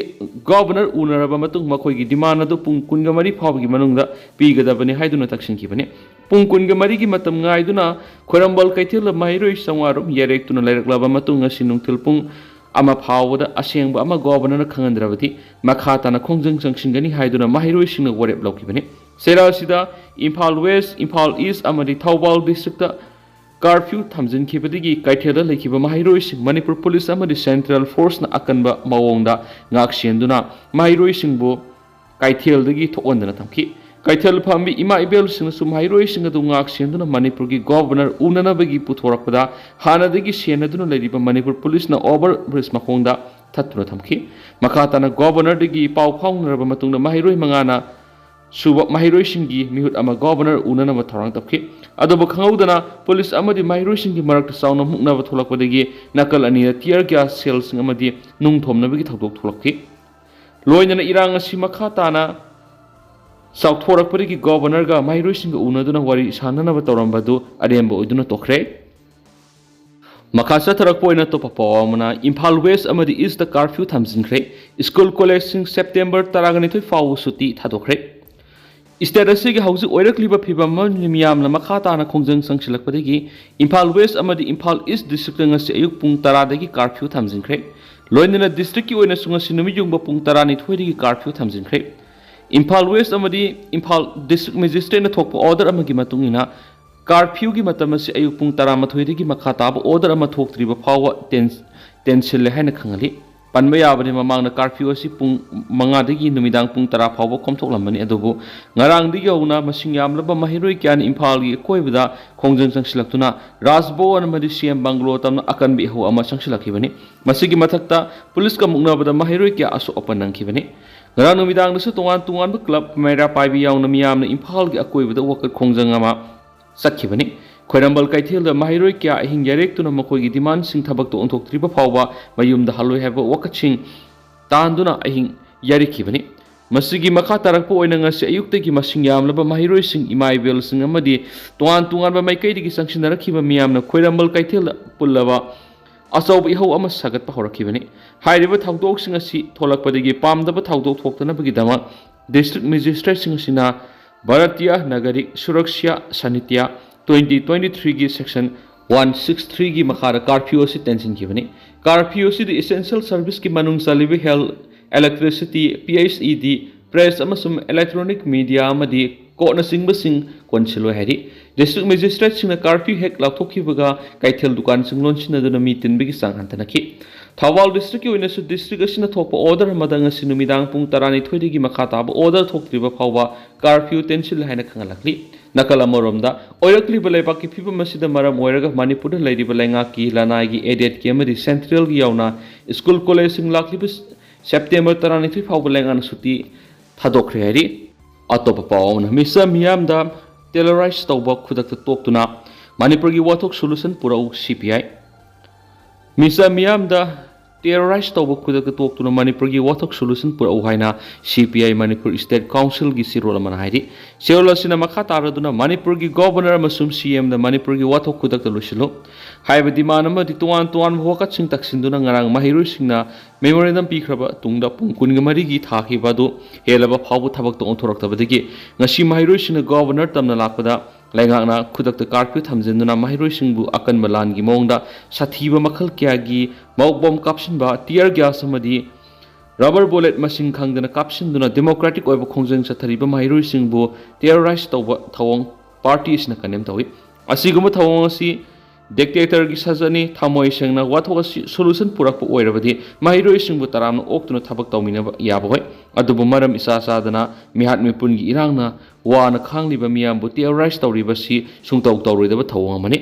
ꯒꯣꯕꯔꯅꯔ ꯎꯅꯔꯕ ꯃꯇꯨꯡ ꯃꯈꯣꯏꯒꯤ ꯗꯤꯃꯥꯟ ꯑꯗꯨ ꯄꯨꯡ ꯀꯨꯟꯒ ꯃꯔꯤ ꯐꯥꯎꯕꯒꯤ ꯃꯅꯨꯡꯗ ꯄꯤꯒꯗꯕꯅꯤ ꯍꯥꯏꯗꯨꯅ ꯇꯛꯁꯤꯟꯈꯤꯕꯅꯤ꯫ ꯄꯨꯡ ꯀꯨꯟꯒ ꯃꯔꯤꯒꯤ ꯃꯇꯝ ꯉꯥꯏꯗꯨꯅ ꯈ꯭ꯋꯥꯏꯔꯝꯕꯟ ꯀꯩꯊꯦꯜꯗ ꯃꯍꯩꯔꯣꯏ ꯆꯥꯝꯃꯉꯥ ꯔꯣꯝ ꯌꯥꯔꯦꯛꯇꯨꯅ ꯂꯩꯔꯛꯂꯕ ꯃꯇꯨꯡ ꯉꯁꯤ ꯅꯨꯡꯊꯤꯜ ꯄꯨꯡ ꯑꯃ ꯐꯥꯎꯕꯗ ꯑꯁꯦꯡꯕ ꯑꯃ ꯒꯣꯕꯔꯅꯔꯅ ꯈꯪꯍꯟꯗ꯭ꯔꯕꯗꯤ ꯃꯈꯥ ꯇꯥꯅ ꯈꯣꯡꯖꯪ ꯆꯪꯁꯤꯟꯒꯅꯤ ꯍꯥꯏꯗꯨꯅ ꯃꯍꯩꯔꯣꯏꯁꯤꯡꯅ ꯋꯥꯔꯦꯞ ꯂꯧꯈꯤꯕꯅꯤ꯫ ꯆꯩꯔꯥꯎ ꯑꯁꯤꯗ ꯏꯝꯐꯥꯜ ꯋꯦꯁ, ꯏꯝꯐꯥꯜ ꯏꯁ ꯑꯃꯗꯤ ꯊꯧꯕꯥꯜ ꯗꯤꯁꯇ꯭ꯔꯤꯛꯇ ꯀꯥꯔꯐ꯭ꯌꯨ ꯊꯝꯖꯤꯟꯈꯤꯕꯗꯒꯤ ꯀꯩꯊꯦꯜꯗ ꯂꯩꯈꯤꯕ ꯃꯍꯩꯔꯣꯏꯁꯤꯡ ꯃꯅꯤꯄꯨꯔ ꯄꯨꯂꯤꯁ ꯑꯃꯗꯤ ꯁꯦꯟꯇ꯭ꯔꯦꯜ ꯐꯣꯔꯁꯅ ꯑꯀꯟꯕ ꯃꯑꯣꯡꯗ ꯉꯥꯛ ꯁꯦꯟꯗꯨꯅ ꯃꯍꯩꯔꯣꯏꯁꯤꯡꯕꯨ ꯀꯩꯊꯦꯜꯗꯒꯤ ꯊꯣꯛꯍꯟꯗꯅ ꯊꯝꯈꯤ꯫ ꯀꯩꯊꯦꯜ ꯐꯝꯕꯤ ꯏꯃꯥ ꯏꯕꯦꯜꯁꯤꯡꯅꯁꯨ ꯃꯍꯩꯔꯣꯏꯁꯤꯡ ꯑꯗꯨ ꯉꯥꯛ ꯁꯦꯟꯗꯨꯅ ꯃꯅꯤꯄꯨꯔꯒꯤ ꯒꯣꯕꯔꯅꯔ ꯎꯅꯅꯕꯒꯤ ꯄꯨꯊꯣꯔꯛꯄꯗ ꯍꯥꯟꯅꯗꯒꯤ ꯁꯦꯟꯅꯗꯨꯅ ꯂꯩꯔꯤꯕ ꯃꯅꯤꯄꯨꯔ ꯄꯨꯂꯤꯁꯅ ꯑꯣꯚꯔ ꯕ꯭ꯔꯤꯖ ꯃꯈꯣꯡꯗ ꯊꯠꯇꯨꯅ ꯊꯝꯈꯤ꯫ ꯃꯈꯥ ꯇꯥꯅ ꯒꯣꯕꯔꯅꯔꯗꯒꯤ ꯄꯥꯎ ꯐꯥꯎꯅꯔꯕ ꯃꯇꯨꯡꯗ ꯃꯍꯩꯔꯣꯏ ꯃꯉꯥꯅ ꯁꯨꯕ ꯃꯍꯩꯔꯣꯏꯁꯤꯡꯒꯤ ꯃꯤꯍꯨꯠ ꯑꯃ ꯒꯣꯕꯔꯅꯔ ꯎꯅꯅꯕ ꯊꯧꯔꯥꯡ ꯇꯧꯈꯤ꯫ ꯑꯗꯨꯕꯨ ꯈꯪꯍꯧꯗꯅ ꯄꯨꯂꯤꯁ ꯑꯃꯗꯤ ꯃꯍꯩꯔꯣꯏꯁꯤꯡꯒꯤ ꯃꯔꯛꯇ ꯆꯥꯎꯅ ꯃꯨꯛꯅꯕ ꯊꯣꯛꯂꯛꯄꯗꯒꯤ ꯅꯥꯀꯜ ꯑꯅꯤꯗ tear gas shellꯁꯤꯡ ꯑꯃꯗꯤ ꯅꯨꯡ ꯊꯣꯝꯅꯕꯒꯤ ꯊꯧꯗꯣꯛ ꯊꯣꯛꯂꯛꯈꯤ꯫ ꯂꯣꯏꯅꯅ ꯏꯔꯥꯡ ꯑꯁꯤ ꯃꯈꯥ ꯇꯥꯅ ꯆꯥꯎꯊꯣꯔꯛꯄꯗꯒꯤ ꯒꯣꯕꯔꯅꯔꯒ ꯃꯍꯩꯔꯣꯏꯁꯤꯡꯒ ꯎꯅꯗꯨꯅ ꯋꯥꯔꯤ ꯁꯥꯟꯅꯅꯕ ꯇꯧꯔꯝꯕꯗꯨ ꯑꯔꯦꯝꯕ ꯑꯣꯏꯗꯨꯅ ꯇꯣꯛꯈ꯭ꯔꯦ꯫ ꯃꯈꯥ ꯆꯠꯊꯔꯛꯄ ꯑꯣꯏꯅ ꯑꯇꯣꯞꯄ ꯄꯥꯎ ꯑꯃꯅ, ꯏꯝꯐꯥꯜ ꯋꯦꯁ ꯑꯃꯗꯤ ꯏꯁꯇ ꯀꯥꯔꯐ꯭ꯌꯨ ꯊꯝꯖꯤꯟꯈ꯭ꯔꯦ꯫ ꯁ꯭ꯀꯨꯜ ꯀꯣꯂꯦꯖꯁꯤꯡ ꯁꯦꯞꯇꯦꯝꯕꯔ ꯇꯔꯥꯒ ꯅꯤꯊꯣꯏ ꯐꯥꯎꯕ ꯁꯨꯇꯤ ꯊꯥꯗꯣꯛꯈ꯭ꯔꯦ꯫ ꯁ꯭ꯇꯦꯠ ꯑꯁꯤꯒꯤ ꯍꯧꯖꯤꯛ ꯑꯣꯏꯔꯛꯂꯤꯕ ꯐꯤꯕꯝ ꯑꯃ ꯃꯤꯌꯥꯝꯅ ꯃꯈꯥ ꯇꯥꯅ ꯈꯣꯡꯖꯪ ꯆꯪꯁꯤꯜꯂꯛꯄꯗꯒꯤ ꯏꯝꯐꯥꯜ ꯋꯦꯁ ꯑꯃꯗꯤ ꯏꯝꯐꯥꯜ ꯏꯁ ꯗꯤꯁꯇ꯭ꯔꯤꯛꯇ ꯉꯁꯤ ꯑꯌꯨꯛ ꯄꯨꯡ ꯇꯔꯥꯗꯒꯤ ꯀꯥꯔꯐ꯭ꯌꯨ ꯊꯝꯖꯤꯟꯈ꯭ꯔꯦ꯫ ꯂꯣꯏꯅꯅ ꯗꯤꯁꯇ꯭ꯔꯤꯛꯀꯤ ꯑꯣꯏꯅꯁꯨ ꯉꯁꯤ ꯅꯨꯃꯤꯠ ꯌꯨꯡꯕ ꯄꯨꯡ ꯇꯔꯥꯅꯤꯊꯣꯏꯗꯒꯤ ꯀꯥꯔꯐ꯭ꯌꯨ ꯊꯝꯖꯤꯟꯈ꯭ꯔꯦ꯫ ꯏꯝꯐꯥꯜ ꯋꯦꯁ ꯑꯃꯗꯤ ꯏꯝꯐꯥꯜ ꯗꯤꯁꯇ꯭ꯔꯤꯛ ꯃꯦꯖꯤꯁꯇ꯭ꯔꯦꯠꯅ ꯊꯣꯛꯄ ꯑꯣꯔꯗꯔ ꯑꯃꯒꯤ ꯃꯇꯨꯡ ꯏꯟꯅ ꯀꯥꯔꯐ꯭ꯌꯨꯒꯤ ꯃꯇꯝ ꯑꯁꯤ ꯑꯌꯨꯛ ꯄꯨꯡ ꯇꯔꯥꯃꯥꯊꯣꯏꯗꯒꯤ ꯃꯈꯥ ꯇꯥꯕ ꯑꯣꯔꯗꯔ ꯑꯃ ꯊꯣꯛꯇ꯭ꯔꯤꯕ ꯐꯥꯎꯕ ꯇꯦꯟ-, ꯇꯦꯟꯁꯤꯜꯂꯦ ꯍꯥꯏꯅ ꯈꯪꯍꯜꯂꯤ꯫ ꯄꯟꯕ ꯌꯥꯕꯗꯤ, ꯃꯃꯥꯡꯗ ꯀꯥꯔꯐ꯭ꯌꯨ ꯑꯁꯤ ꯄꯨꯡ ꯃꯉꯥꯗꯒꯤ ꯅꯨꯃꯤꯗꯥꯡ ꯄꯨꯡ ꯇꯔꯥ ꯐꯥꯎꯕ ꯀꯣꯝꯊꯣꯛꯂꯝꯕꯅꯤ꯫ ꯑꯗꯨꯕꯨ ꯉꯔꯥꯡꯗꯒꯤ ꯍꯧꯅ ꯃꯁꯤꯡ ꯌꯥꯝꯂꯕ ꯃꯍꯩꯔꯣꯏ ꯀꯌꯥꯅ ꯏꯝꯐꯥꯜꯒꯤ ꯑꯀꯣꯏꯕꯗ ꯈꯣꯡꯖꯪ ꯆꯪꯁꯤꯜꯂꯛꯇꯨꯅ ꯔꯥꯖ ꯚꯋꯟ ꯑꯃꯗꯤ ꯁꯤ ꯑꯦꯝ ꯕꯪꯒ꯭ꯂꯣ ꯇꯝꯅ ꯑꯀꯟꯕ ꯏꯍꯧ ꯑꯃ ꯆꯪꯁꯤꯜꯂꯛꯈꯤꯕꯅꯤ꯫ ꯃꯁꯤꯒꯤ ꯃꯊꯛꯇ ꯄꯨꯂꯤꯁꯀ ꯃꯨꯛꯅꯕꯗ ꯃꯍꯩꯔꯣꯏ ꯀꯌꯥ ꯑꯁꯣꯛ ꯑꯄꯟ ꯅꯪꯈꯤꯕꯅꯤ꯫ ꯉꯔꯥꯡ ꯅꯨꯃꯤꯗꯥꯡꯗꯁꯨ ꯇꯣꯉꯥꯟ ꯇꯣꯉꯥꯟꯕ ꯀ꯭ꯂꯕ, ꯃꯩꯔꯥ ꯄꯥꯏꯕꯤ ꯌꯥꯎꯅ ꯃꯤꯌꯥꯝꯅ ꯏꯝꯐꯥꯜꯒꯤ ꯑꯀꯣꯏꯕꯗ ꯋꯥꯀꯠ ꯈꯣꯡꯖꯪ ꯑꯃ ꯆꯠꯈꯤꯕꯅꯤ꯫ ꯈ꯭ꯋꯥꯏꯔꯝꯕꯟ ꯀꯩꯊꯦꯜꯗ ꯃꯍꯩꯔꯣꯏ ꯀꯌꯥ ꯑꯍꯤꯡ ꯌꯥꯔꯦꯛꯇꯨꯅ ꯃꯈꯣꯏꯒꯤ ꯗꯤꯃꯥꯟꯁꯤꯡ ꯊꯕꯛꯇ ꯑꯣꯟꯊꯣꯛꯇ꯭ꯔꯤꯕ ꯐꯥꯎꯕ ꯃꯌꯨꯝꯗ ꯍꯜꯂꯣꯏ ꯍꯥꯏꯕ ꯋꯥꯀꯠꯁꯤꯡ ꯇꯥꯟꯗꯨꯅ ꯑꯍꯤꯡ ꯌꯥꯔꯦꯛꯈꯤꯕꯅꯤ꯫ ꯃꯁꯤꯒꯤ ꯃꯈꯥ ꯇꯥꯔꯛꯄ ꯑꯣꯏꯅ ꯉꯁꯤ ꯑꯌꯨꯛꯇꯒꯤ ꯃꯁꯤꯡ ꯌꯥꯝꯂꯕ ꯃꯍꯩꯔꯣꯏꯁꯤꯡ, ꯏꯃꯥ ꯏꯕꯦꯜꯁꯤꯡ ꯑꯃꯗꯤ ꯇꯣꯉꯥꯟ ꯇꯣꯉꯥꯟꯕ ꯃꯥꯏꯀꯩꯗꯒꯤ ꯆꯪꯁꯤꯟꯅꯔꯛꯈꯤꯕ ꯃꯤꯌꯥꯝꯅ ꯈ꯭ꯋꯥꯏꯔꯝꯕꯟ ꯀꯩꯊꯦꯜꯗ ꯄꯨꯜꯂꯕ ꯑꯆꯧꯕ ꯏꯍꯧ ꯑꯃ ꯁꯥꯒꯠꯄ ꯍꯧꯔꯛꯈꯤꯕꯅꯤ꯫ ꯍꯥꯏꯔꯤꯕ ꯊꯧꯗꯣꯛꯁꯤꯡ ꯑꯁꯤ ꯊꯣꯛꯂꯛꯄꯗꯒꯤ ꯄꯥꯝꯗꯕ ꯊꯧꯗꯣꯛ ꯊꯣꯛꯇꯅꯕꯒꯤꯗꯃꯛ district magistrate ꯁꯤꯡ ꯑꯁꯤꯅ Bharatiya Nagarik Suraksha Sanitya twenty twenty three ꯒꯤ section one six three ꯒꯤ ꯃꯈꯥꯗ curfew ꯑꯁꯤ ꯇꯦꯟꯁꯤꯟꯈꯤꯕꯅꯤ꯫ Curfew ꯑꯁꯤꯗ essential service ꯀꯤ ꯃꯅꯨꯡ ꯆꯜꯂꯤꯕ health, electricity, P H E D, press ꯑꯃꯁꯨꯡ electronic media ꯑꯃꯗꯤ court ꯅꯆꯤꯡꯕꯁꯤꯡ ꯀꯣꯟꯁꯤꯜꯂꯣꯏ ꯍꯥꯏꯔꯤ꯫ District magistrate ꯁꯤꯡꯅ curfew ꯍꯦꯛ ꯂꯥꯎꯊꯣꯛꯈꯤꯕꯒ ꯀꯩꯊꯦꯜ ꯗꯨꯀꯥꯟꯁꯤꯡ ꯂꯣꯟꯁꯤꯟꯅꯗꯨꯅ ꯃꯤ ꯇꯤꯟꯕꯒꯤ ꯆꯥꯡ ꯍꯟꯊꯅꯈꯤ꯫ ꯊꯧꯕꯥꯜ district ꯀꯤ ꯑꯣꯏꯅꯁꯨ district ꯑꯁꯤꯅ ꯊꯣꯛꯄ order ꯑꯃꯗ ꯉꯁꯤ ꯅꯨꯃꯤꯗꯥꯡ ꯄꯨꯡ ꯇꯔꯥꯅꯤꯊꯣꯏꯗꯒꯤ ꯃꯈꯥ ꯇꯥꯕ order ꯊꯣꯛꯇ꯭ꯔꯤꯕ ꯐꯥꯎꯕ curfew ꯇꯦꯟꯁꯤꯜꯂꯦ ꯍꯥꯏꯅ ꯈꯪꯍꯜꯂꯛꯂꯤ꯫ ꯅꯥꯀꯜ ꯑꯃꯔꯣꯝꯗ, ꯑꯣꯏꯔꯛꯂꯤꯕ ꯂꯩꯕꯥꯛꯀꯤ ꯐꯤꯕꯝ ꯑꯁꯤꯗ ꯃꯔꯝ ꯑꯣꯏꯔꯒ ꯃꯅꯤꯄꯨꯔꯗ ꯂꯩꯔꯤꯕ ꯂꯩꯉꯥꯛꯀꯤ, ꯂꯅꯥꯏꯒꯤ, aided ꯀꯤ ꯑꯃꯗꯤ central ꯒꯤ ꯌꯥꯎꯅ school college ꯁꯤꯡ ꯂꯥꯛꯂꯤꯕ September ꯇꯔꯥꯅꯤꯊꯣꯏ ꯐꯥꯎꯕ ꯂꯩꯉꯥꯛꯅ ꯁꯨꯇꯤ ꯊꯥꯗꯣꯛꯈ꯭ꯔꯦ ꯍꯥꯏꯔꯤ꯫ ꯑꯇꯣꯞꯄ ꯄꯥꯎ ꯑꯃꯅ, ꯃꯤꯆꯝ ꯃꯤꯌꯥꯝꯗ terrorize ꯇꯧꯕ ꯈꯨꯗꯛꯇ ꯇꯣꯛꯇꯨꯅ ꯃꯅꯤꯄꯨꯔꯒꯤ ꯋꯥꯊꯣꯛ solution ꯄꯨꯔꯛꯎ, C P I꯫ ꯃꯤꯆꯝ ꯃꯤꯌꯥꯝꯗ terrorize ꯇꯧꯕ ꯈꯨꯗꯛꯇ ꯇꯣꯛꯇꯨꯅ ꯃꯅꯤꯄꯨꯔꯒꯤ ꯋꯥꯊꯣꯛ solution ꯄꯨꯔꯛꯎ ꯍꯥꯏꯅ C P I Manipur State Council ꯒꯤ ꯆꯦꯔꯣꯜ ꯑꯃꯅ ꯍꯥꯏꯔꯤ꯫ ꯆꯦꯔꯣꯜ ꯑꯁꯤꯅ ꯃꯈꯥ ꯇꯥꯔꯗꯨꯅ ꯃꯅꯤꯄꯨꯔꯒꯤ Governor ꯑꯃꯁꯨꯡ C M ꯗ ꯃꯅꯤꯄꯨꯔꯒꯤ ꯋꯥꯊꯣꯛ ꯈꯨꯗꯛꯇ ꯂꯣꯏꯁꯤꯜꯂꯨ ꯍꯥꯏꯕ demand ꯑꯃꯗꯤ ꯇꯣꯉꯥꯟ ꯇꯣꯉꯥꯟꯕ ꯋꯥꯀꯠꯁꯤꯡ ꯇꯛꯁꯤꯟꯗꯨꯅ ꯉꯔꯥꯡ ꯃꯍꯩꯔꯣꯏꯁꯤꯡꯅ memorandum ꯄꯤꯈ꯭ꯔꯕ ꯇꯨꯡꯗ ꯄꯨꯡ ꯀꯨꯟꯒ ꯃꯔꯤꯒꯤ ꯊꯥꯈꯤꯕ ꯑꯗꯨ ꯍꯦꯜꯂꯕ ꯐꯥꯎꯕ ꯊꯕꯛꯇ ꯑꯣꯟꯊꯣꯔꯛꯇꯕꯗꯒꯤ ꯉꯁꯤ ꯃꯍꯩꯔꯣꯏꯁꯤꯡꯅ Governor ꯇꯝꯅ ꯂꯥꯛꯄꯗ ꯂꯩꯉꯥꯛꯅ ꯈꯨꯗꯛꯇ curfew ꯊꯝꯖꯤꯟꯗꯨꯅ ꯃꯍꯩꯔꯣꯏꯁꯤꯡꯕꯨ ꯑꯀꯟꯕ ꯂꯥꯟꯒꯤ ꯃꯑꯣꯡꯗ ꯁꯥꯊꯤꯕ ꯃꯈꯜ ꯀꯌꯥꯒꯤ mouth bomb ꯀꯥꯞꯁꯤꯟꯕ, tear gas ꯑꯃꯗꯤ rubber bullet ꯃꯁꯤꯡ ꯈꯪꯗꯅ ꯀꯥꯞꯁꯤꯟꯗꯨꯅ democratic ꯑꯣꯏꯕ ꯈꯣꯡꯖꯪ ꯆꯠꯊꯔꯤꯕ ꯃꯍꯩꯔꯣꯏꯁꯤꯡꯕꯨ terrorize ꯇꯧꯕ ꯊꯧꯑꯣꯡ party ꯑꯁꯤꯅ condemn ꯇꯧꯏ꯫ ꯑꯁꯤꯒꯨꯝꯕ ꯊꯧꯑꯣꯡ ꯑꯁꯤ dictator ꯒꯤ ꯁꯥꯖꯠꯅꯤ꯫ ꯊꯃꯣꯏ ꯁꯦꯡꯅ ꯋꯥꯊꯣꯛ ꯑꯁꯤ solution ꯄꯨꯔꯛꯄ ꯑꯣꯏꯔꯕꯗꯤ ꯃꯍꯩꯔꯣꯏꯁꯤꯡꯕꯨ ꯇꯔꯥꯝꯅ ꯑꯣꯛꯇꯨꯅ ꯊꯕꯛ ꯇꯧꯃꯤꯟꯅꯕ ꯌꯥꯕ ꯑꯣꯏ꯫ ꯑꯗꯨꯕꯨ ꯃꯔꯝ ꯏꯆꯥ ꯆꯥꯗꯅ ꯃꯤꯍꯥꯠ ꯃꯤꯄꯨꯟꯒꯤ ꯏꯔꯥꯡꯅ ꯋꯥꯅ ꯈꯥꯡꯂꯤꯕ ꯃꯤꯌꯥꯝꯕꯨ terrorize ꯇꯧꯔꯤꯕꯁꯤ ꯁꯨꯡꯇꯧ ꯇꯧꯔꯣꯏꯗꯕ ꯊꯧꯑꯣꯡ ꯑꯃꯅꯤ꯫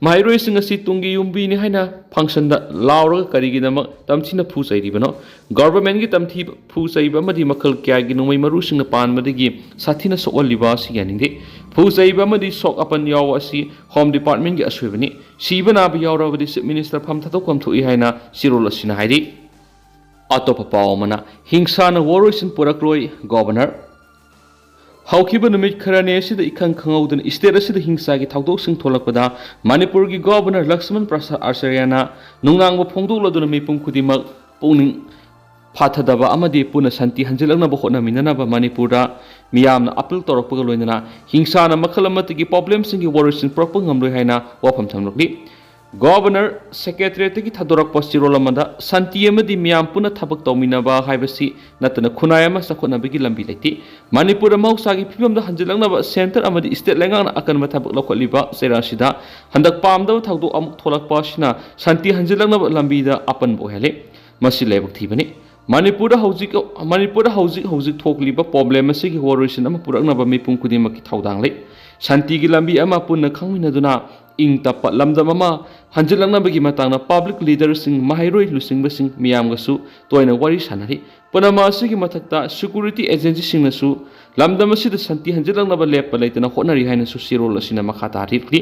ꯃꯍꯩꯔꯣꯏꯁꯤꯡ ꯑꯁꯤ ꯇꯨꯡꯒꯤ ꯌꯨꯝꯕꯤꯅꯤ ꯍꯥꯏꯅ functionꯗ ꯂꯥꯎꯔꯒ ꯀꯔꯤꯒꯤꯗꯃꯛ ꯇꯝꯊꯤꯅ ꯐꯨ ꯆꯩꯔꯤꯕꯅꯣ? Government ꯀꯤ ꯇꯝꯊꯤꯕ, ꯐꯨ ꯆꯩꯕ ꯑꯃꯗꯤ ꯃꯈꯜ ꯀꯌꯥꯒꯤ ꯅꯣꯡꯃꯩ ꯃꯔꯨꯁꯤꯡꯅ ꯄꯥꯟꯕꯗꯒꯤ ꯁꯥꯊꯤꯅ ꯁꯣꯛꯍꯜꯂꯤꯕ ꯑꯁꯤ ꯌꯥꯅꯤꯡꯗꯦ꯫ ꯐꯨ ꯆꯩꯕ ꯑꯃꯗꯤ ꯁꯣꯛ ꯑꯄꯟ ꯌꯥꯎꯕ ꯑꯁꯤ Home Department ꯀꯤ ꯑꯁꯣꯏꯕꯅꯤ꯫ ꯁꯤꯕ ꯅꯥꯕ ꯌꯥꯎꯔꯕꯗꯤ Chief Minister ꯐꯝ ꯊꯥꯗꯣꯛꯐꯝ ꯊꯣꯛꯏ ꯍꯥꯏꯅ ꯆꯦꯔꯣꯜ ꯑꯁꯤꯅ ꯍꯥꯏꯔꯤ꯫ ꯑꯇꯣꯞꯄ ꯄꯥꯎ ꯑꯃꯅ, ꯍꯤꯡꯁꯥꯅ ꯋꯥꯔꯣꯏꯁꯤꯟ ꯄꯨꯔꯛꯂꯣꯏ, Governor꯫ ꯍꯧꯈꯤꯕ ꯅꯨꯃꯤꯠ ꯈꯔꯅꯤ ꯑꯁꯤꯗ ꯏꯈꯪ ꯈꯪꯍꯧꯗꯅ state ꯑꯁꯤꯗ ꯍꯤꯡꯁꯥꯒꯤ ꯊꯧꯗꯣꯛꯁꯤꯡ ꯊꯣꯛꯂꯛꯄꯗ ꯃꯅꯤꯄꯨꯔꯒꯤ Governor ꯂꯛꯁꯃꯟ ꯄ꯭ꯔꯁꯥꯗ ꯑꯆꯥꯔꯌꯥꯅ ꯅꯨꯡꯅꯥꯡꯕ ꯐꯣꯡꯗꯣꯛꯂꯗꯨꯅ ꯃꯤꯄꯨꯝ ꯈꯨꯗꯤꯡꯃꯛ ꯄꯨꯛꯅꯤꯡ ꯐꯥꯊꯗꯕ ꯑꯃꯗꯤ ꯄꯨꯟꯅ ꯁꯥꯟꯇꯤ ꯍꯟꯖꯤꯜꯂꯛꯅꯕ ꯍꯣꯠꯅꯃꯤꯟꯅꯅꯕ ꯃꯅꯤꯄꯨꯔꯗ ꯃꯤꯌꯥꯝꯅ appeal ꯇꯧꯔꯛꯄꯒ ꯂꯣꯏꯅꯅ ꯍꯤꯡꯁꯥꯅ ꯃꯈꯜ ꯑꯃꯠꯇꯒꯤ problemꯁꯤꯡꯒꯤ ꯋꯥꯔꯣꯏꯁꯤꯟ ꯄꯨꯔꯛꯄ ꯉꯝꯂꯣꯏ ꯍꯥꯏꯅ ꯋꯥꯐꯝ ꯊꯝꯂꯛꯂꯤ꯫ Governor Secretariatꯇꯒꯤ ꯊꯥꯗꯣꯔꯛꯄ ꯆꯦꯔꯣꯜ ꯑꯃꯗ ꯁꯥꯟꯇꯤ ꯑꯃꯗꯤ ꯃꯤꯌꯥꯝ ꯄꯨꯟꯅ ꯊꯕꯛ ꯇꯧꯃꯤꯟꯅꯕ ꯍꯥꯏꯕꯁꯤ ꯅꯠꯇꯅ ꯈꯨꯟꯅꯥꯏ ꯑꯃ ꯆꯥꯎꯈꯠꯅꯕꯒꯤ ꯂꯝꯕꯤ ꯂꯩꯇꯦ꯫ ꯃꯅꯤꯄꯨꯔꯗ ꯃꯍꯧꯁꯥꯒꯤ ꯐꯤꯕꯝꯗ ꯍꯟꯖꯤꯜꯂꯛꯅꯕ centre ꯑꯃꯗꯤ state ꯂꯩꯉꯥꯛꯅ ꯑꯀꯟꯕ ꯊꯕꯛ ꯂꯧꯈꯠꯂꯤꯕ ꯆꯩꯔꯥꯛ ꯑꯁꯤꯗ ꯍꯟꯗꯛ ꯄꯥꯝꯗꯕ ꯊꯧꯗꯣꯛ ꯑꯃꯨꯛ ꯊꯣꯛꯂꯛꯄ ꯑꯁꯤꯅ ꯁꯥꯟꯇꯤ ꯍꯟꯖꯤꯜꯂꯛꯅꯕ ꯂꯝꯕꯤꯗ ꯑꯄꯟꯕ ꯑꯣꯏꯍꯜꯂꯤ꯫ ꯃꯁꯤ ꯂꯥꯏꯕꯛ ꯊꯤꯕꯅꯤ꯫ ꯃꯅꯤꯄꯨꯔꯗ ꯍꯧꯖꯤꯛ, ꯃꯅꯤꯄꯨꯔꯗ ꯍꯧꯖꯤꯛ ꯍꯧꯖꯤꯛ ꯊꯣꯛꯂꯤꯕ problem ꯑꯁꯤꯒꯤ ꯋꯥꯔꯣꯏꯁꯤꯟ ꯑꯃ ꯄꯨꯔꯛꯅꯕ ꯃꯤꯄꯨꯝ ꯈꯨꯗꯤꯡꯃꯛꯀꯤ ꯊꯧꯗꯥꯡ ꯂꯩ꯫ ꯁꯥꯟꯇꯤꯒꯤ ꯂꯝꯕꯤ ꯑꯃ ꯄꯨꯟꯅ ꯈꯪꯃꯤꯟꯅꯗꯨꯅ ꯏꯪ ꯇꯞꯄ ꯂꯝꯗꯝ ꯑꯃ ꯍꯟꯖꯤꯜꯂꯛꯅꯕꯒꯤ ꯃꯇꯥꯡꯗ public leaderꯁꯤꯡ, ꯃꯍꯩꯔꯣꯏ ꯂꯨꯆꯤꯡꯕꯁꯤꯡ ꯃꯤꯌꯥꯝꯒꯁꯨ ꯇꯣꯏꯅ ꯋꯥꯔꯤ ꯁꯥꯟꯅꯔꯤ꯫ ꯄꯨꯝꯅꯃꯛ ꯑꯁꯤꯒꯤ ꯃꯊꯛꯇ security agencyꯁꯤꯡꯅꯁꯨ ꯂꯝꯗꯝ ꯑꯁꯤꯗ ꯁꯥꯟꯇꯤ ꯍꯟꯖꯤꯜꯂꯛꯅꯕ ꯂꯦꯞꯄ ꯂꯩꯇꯅ ꯍꯣꯠꯅꯔꯤ ꯍꯥꯏꯅꯁꯨ ꯆꯦꯔꯣꯜ ꯑꯁꯤꯅ ꯃꯈꯥ ꯇꯥꯔꯛꯂꯤ꯫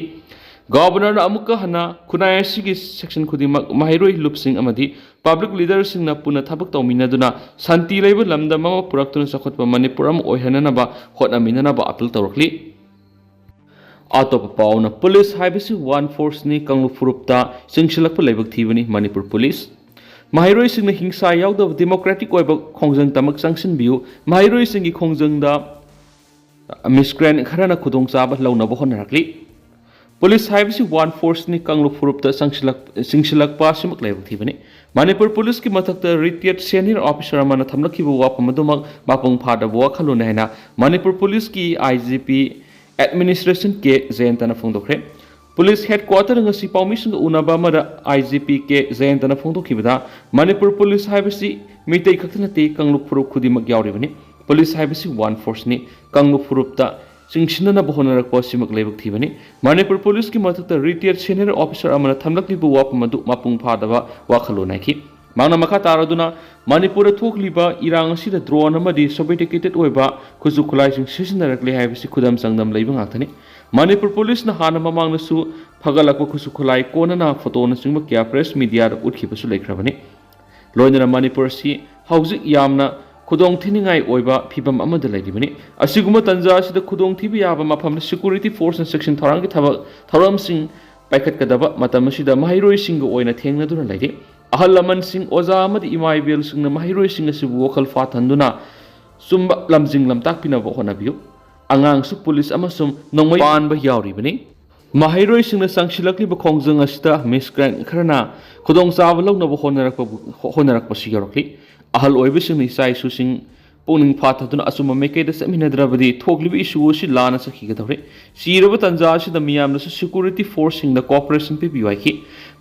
Governorꯅ ꯑꯃꯨꯛꯀ ꯍꯟꯅ ꯈꯨꯟꯅꯥꯏ ꯑꯁꯤꯒꯤ section ꯈꯨꯗꯤꯡꯃꯛ, ꯃꯍꯩꯔꯣꯏ ꯂꯨꯞꯁꯤꯡ ꯑꯃꯗꯤ public leaderꯁꯤꯡꯅ ꯄꯨꯟꯅ ꯊꯕꯛ ꯇꯧꯃꯤꯟꯅꯗꯨꯅ ꯁꯥꯟꯇꯤ ꯂꯩꯕ ꯂꯝꯗꯝ ꯑꯃ ꯄꯨꯔꯛꯇꯨꯅ ꯆꯥꯎꯈꯠꯄ ꯃꯅꯤꯄꯨꯔ ꯑꯃ ꯑꯣꯏꯍꯟꯅꯅꯕ ꯍꯣꯠꯅꯃꯤꯟꯅꯅꯕ appeal ꯇꯧꯔꯛꯂꯤ꯫ ꯑꯇꯣꯞꯄ ꯄꯥꯎꯅ, police ꯍꯥꯏꯕꯁꯤ one forceꯅꯤ, ꯀꯥꯡꯂꯨꯞ ꯐꯨꯔꯨꯞꯇ ꯆꯤꯡꯁꯤꯜꯂꯛꯄ ꯂꯥꯏꯕꯛ ꯊꯤꯕꯅꯤ꯫ ꯃꯅꯤꯄꯨꯔ police꯫ ꯃꯍꯩꯔꯣꯏꯁꯤꯡꯅ ꯍꯤꯡꯁꯥ ꯌꯥꯎꯗꯕ democratic ꯑꯣꯏꯕ ꯈꯣꯡꯖꯪꯗꯃꯛ ꯆꯪꯁꯤꯟꯕꯤꯌꯨ꯫ ꯃꯍꯩꯔꯣꯏꯁꯤꯡꯒꯤ ꯈꯣꯡꯖꯪꯗ miscreant ꯈꯔꯅ ꯈꯨꯗꯣꯡꯆꯥꯕ ꯂꯧꯅꯕ ꯍꯣꯠꯅꯔꯛꯂꯤ꯫ Police ꯍꯥꯏꯕꯁꯤ one forceꯅꯤ, ꯀꯥꯡꯂꯨꯞ ꯐꯨꯔꯨꯞꯇ ꯆꯪꯁꯤꯜꯂꯛ-, ꯆꯤꯡꯁꯤꯜꯂꯛꯄ ꯑꯁꯤꯃꯛ ꯂꯥꯏꯕꯛ ꯊꯤꯕꯅꯤ꯫ ꯃꯅꯤꯄꯨꯔ policeꯀꯤ ꯃꯊꯛꯇ retired senior officer ꯑꯃꯅ ꯊꯝꯂꯛꯈꯤꯕ ꯋꯥꯐꯝ ꯑꯗꯨꯃꯛ ꯃꯄꯨꯡ ꯐꯥꯗꯕ ꯋꯥꯈꯜꯂꯣꯟꯅꯤ ꯍꯥꯏꯅ ꯃꯅꯤꯄꯨꯔ policeꯀꯤ IGP administration ꯀꯦ ꯖꯌꯟꯇꯅ ꯐꯣꯡꯗꯣꯛꯈ꯭ꯔꯦ꯫ Police headquarter ꯉꯁꯤ ꯄꯥꯎꯃꯤꯁꯤꯡꯒ ꯎꯅꯕ ꯑꯃꯗ IGP ꯀꯦ ꯖꯌꯟꯇꯅ ꯐꯣꯡꯗꯣꯛꯈꯤꯕꯗ, ꯃꯅꯤꯄꯨꯔ police ꯍꯥꯏꯕꯁꯤ ꯃꯤꯇꯩ ꯈꯛꯇ ꯅꯠꯇꯦ, ꯀꯥꯡꯂꯨꯞ ꯐꯨꯔꯨꯞ ꯈꯨꯗꯤꯡꯃꯛ ꯌꯥꯎꯔꯤꯕꯅꯤ꯫ Police ꯍꯥꯏꯕꯁꯤ one forceꯅꯤ, ꯀꯥꯡꯂꯨꯞ ꯐꯨꯔꯨꯞꯇ ꯆꯤꯡꯁꯤꯟꯅꯅꯕ ꯍꯣꯠꯅꯔꯛꯄ ꯑꯁꯤꯃꯛ ꯂꯥꯏꯕꯛ ꯊꯤꯕꯅꯤ꯫ ꯃꯅꯤꯄꯨꯔ policeꯀꯤ ꯃꯊꯛꯇ retired senior officer ꯑꯃꯅ ꯊꯝꯂꯛꯂꯤꯕ ꯋꯥꯐꯝ ꯑꯗꯨ ꯃꯄꯨꯡ ꯐꯥꯗꯕ ꯋꯥꯈꯜꯂꯣꯟ ꯍꯥꯏꯈꯤ꯫ ꯃꯍꯥꯛꯅ ꯃꯈꯥ ꯇꯥꯔꯗꯨꯅ, ꯃꯅꯤꯄꯨꯔꯗ ꯊꯣꯛꯂꯤꯕ ꯏꯔꯥꯡ ꯑꯁꯤꯗ drone ꯑꯃꯗꯤ sophisticated ꯑꯣꯏꯕ ꯈꯨꯠꯁꯨ ꯈꯨꯠꯂꯥꯏꯁꯤꯡ ꯁꯤꯖꯤꯟꯅꯔꯛꯂꯦ ꯍꯥꯏꯕꯁꯤ ꯈꯨꯗꯝ ꯆꯥꯡꯗꯝ ꯂꯩꯕ ꯉꯥꯛꯇꯅꯤ꯫ ꯃꯅꯤꯄꯨꯔ policeꯅ ꯍꯥꯟꯅ ꯃꯃꯥꯡꯗꯁꯨ ꯐꯒꯠꯂꯛꯄ ꯈꯨꯠꯁꯨ ꯈꯨꯠꯂꯥꯏ ꯀꯣꯟꯅꯅ photoꯅꯆꯤꯡꯕ ꯀꯌꯥ press mediaꯗ ꯎꯠꯈꯤꯕꯁꯨ ꯂꯩꯈ꯭ꯔꯕꯅꯤ꯫ ꯂꯣꯏꯅꯅ ꯃꯅꯤꯄꯨꯔ ꯑꯁꯤ ꯍꯧꯖꯤꯛ ꯌꯥꯝꯅ ꯈꯨꯗꯣꯡ ꯊꯤꯅꯤꯡꯉꯥꯏ ꯑꯣꯏꯕ ꯐꯤꯕꯝ ꯑꯃꯗ ꯂꯩꯔꯤꯕꯅꯤ꯫ ꯑꯁꯤꯒꯨꯝꯕ ꯇꯥꯟꯖꯥ ꯑꯁꯤꯗ ꯈꯨꯗꯣꯡꯊꯤꯕ ꯌꯥꯕ ꯃꯐꯝꯗ ꯁꯦꯀ꯭ꯌꯨꯔꯤꯇꯤ ꯐꯣꯔꯁꯅ ꯆꯦꯛꯁꯤꯟ ꯊꯧꯔꯥꯡꯒꯤ ꯊꯕꯛ ꯊꯧꯔꯝꯁꯤꯡ ꯄꯥꯏꯈꯠꯀꯗꯕ ꯃꯇꯝ ꯑꯁꯤꯗ ꯃꯍꯩꯔꯣꯏꯁꯤꯡꯒ ꯑꯣꯏꯅ ꯊꯦꯡꯅꯗꯨꯅ ꯂꯩꯔꯤ꯫ ꯑꯍꯜ ꯂꯃꯟꯁꯤꯡ, ꯑꯣꯖꯥ ꯑꯃꯗꯤ ꯏꯃꯥ ꯏꯕꯦꯜꯁꯤꯡꯅ ꯃꯍꯩꯔꯣꯏꯁꯤꯡ ꯑꯁꯤꯕꯨ ꯋꯥꯈꯜ ꯐꯥꯊꯍꯟꯗꯨꯅ ꯆꯨꯝꯕ ꯂꯝꯖꯤꯡ ꯂꯝꯇꯥꯛꯄꯤꯅꯕ ꯍꯣꯠꯅꯕꯤꯌꯨ꯫ ꯑꯉꯥꯡꯁꯨ ꯄꯨꯂꯤꯁ ꯑꯃꯁꯨꯡ ꯅꯣꯡꯃꯩ ꯄꯥꯟꯕ ꯌꯥꯎꯔꯤꯕꯅꯤ꯫ ꯃꯍꯩꯔꯣꯏꯁꯤꯡꯅ ꯆꯪꯁꯤꯜꯂꯛꯂꯤꯕ ꯈꯣꯡꯖꯪ ꯑꯁꯤꯗ ꯃꯤꯁꯀ꯭ꯔꯦꯟꯠ ꯈꯔꯅ ꯈꯨꯗꯣꯡꯆꯥꯕ ꯂꯧꯅꯕ ꯍꯣꯠꯅꯔꯛꯄꯕꯨ-, ꯍꯣꯠꯅꯔꯛꯄꯁꯨ ꯌꯥꯎꯔꯛꯂꯤ꯫ ꯑꯍꯜ ꯑꯣꯏꯕꯁꯤꯡꯅ ꯏꯆꯥ ꯏꯁꯨꯁꯤꯡ ꯄꯨꯛꯅꯤꯡ ꯐꯥꯊꯗꯨꯅ ꯑꯆꯨꯝꯕ ꯃꯥꯏꯀꯩꯗ ꯆꯠꯃꯤꯟꯅꯗ꯭ꯔꯕꯗꯤ ꯊꯣꯛꯂꯤꯕ ꯏꯁꯨ ꯑꯁꯤ ꯂꯥꯟꯅ ꯆꯠꯈꯤꯒꯗꯧꯔꯤ꯫ ꯆꯤꯔꯕ ꯇꯥꯟꯖꯥ ꯑꯁꯤꯗ ꯃꯤꯌꯥꯝꯅꯁꯨ ꯁꯦꯀ꯭ꯌꯨꯔꯤꯇꯤ ꯐꯣꯔꯁꯁꯤꯡꯗ ꯀꯣꯑꯣꯄꯔꯦꯁꯟ ꯄꯤꯕꯤꯌꯨ ꯍꯥꯏꯈꯤ꯫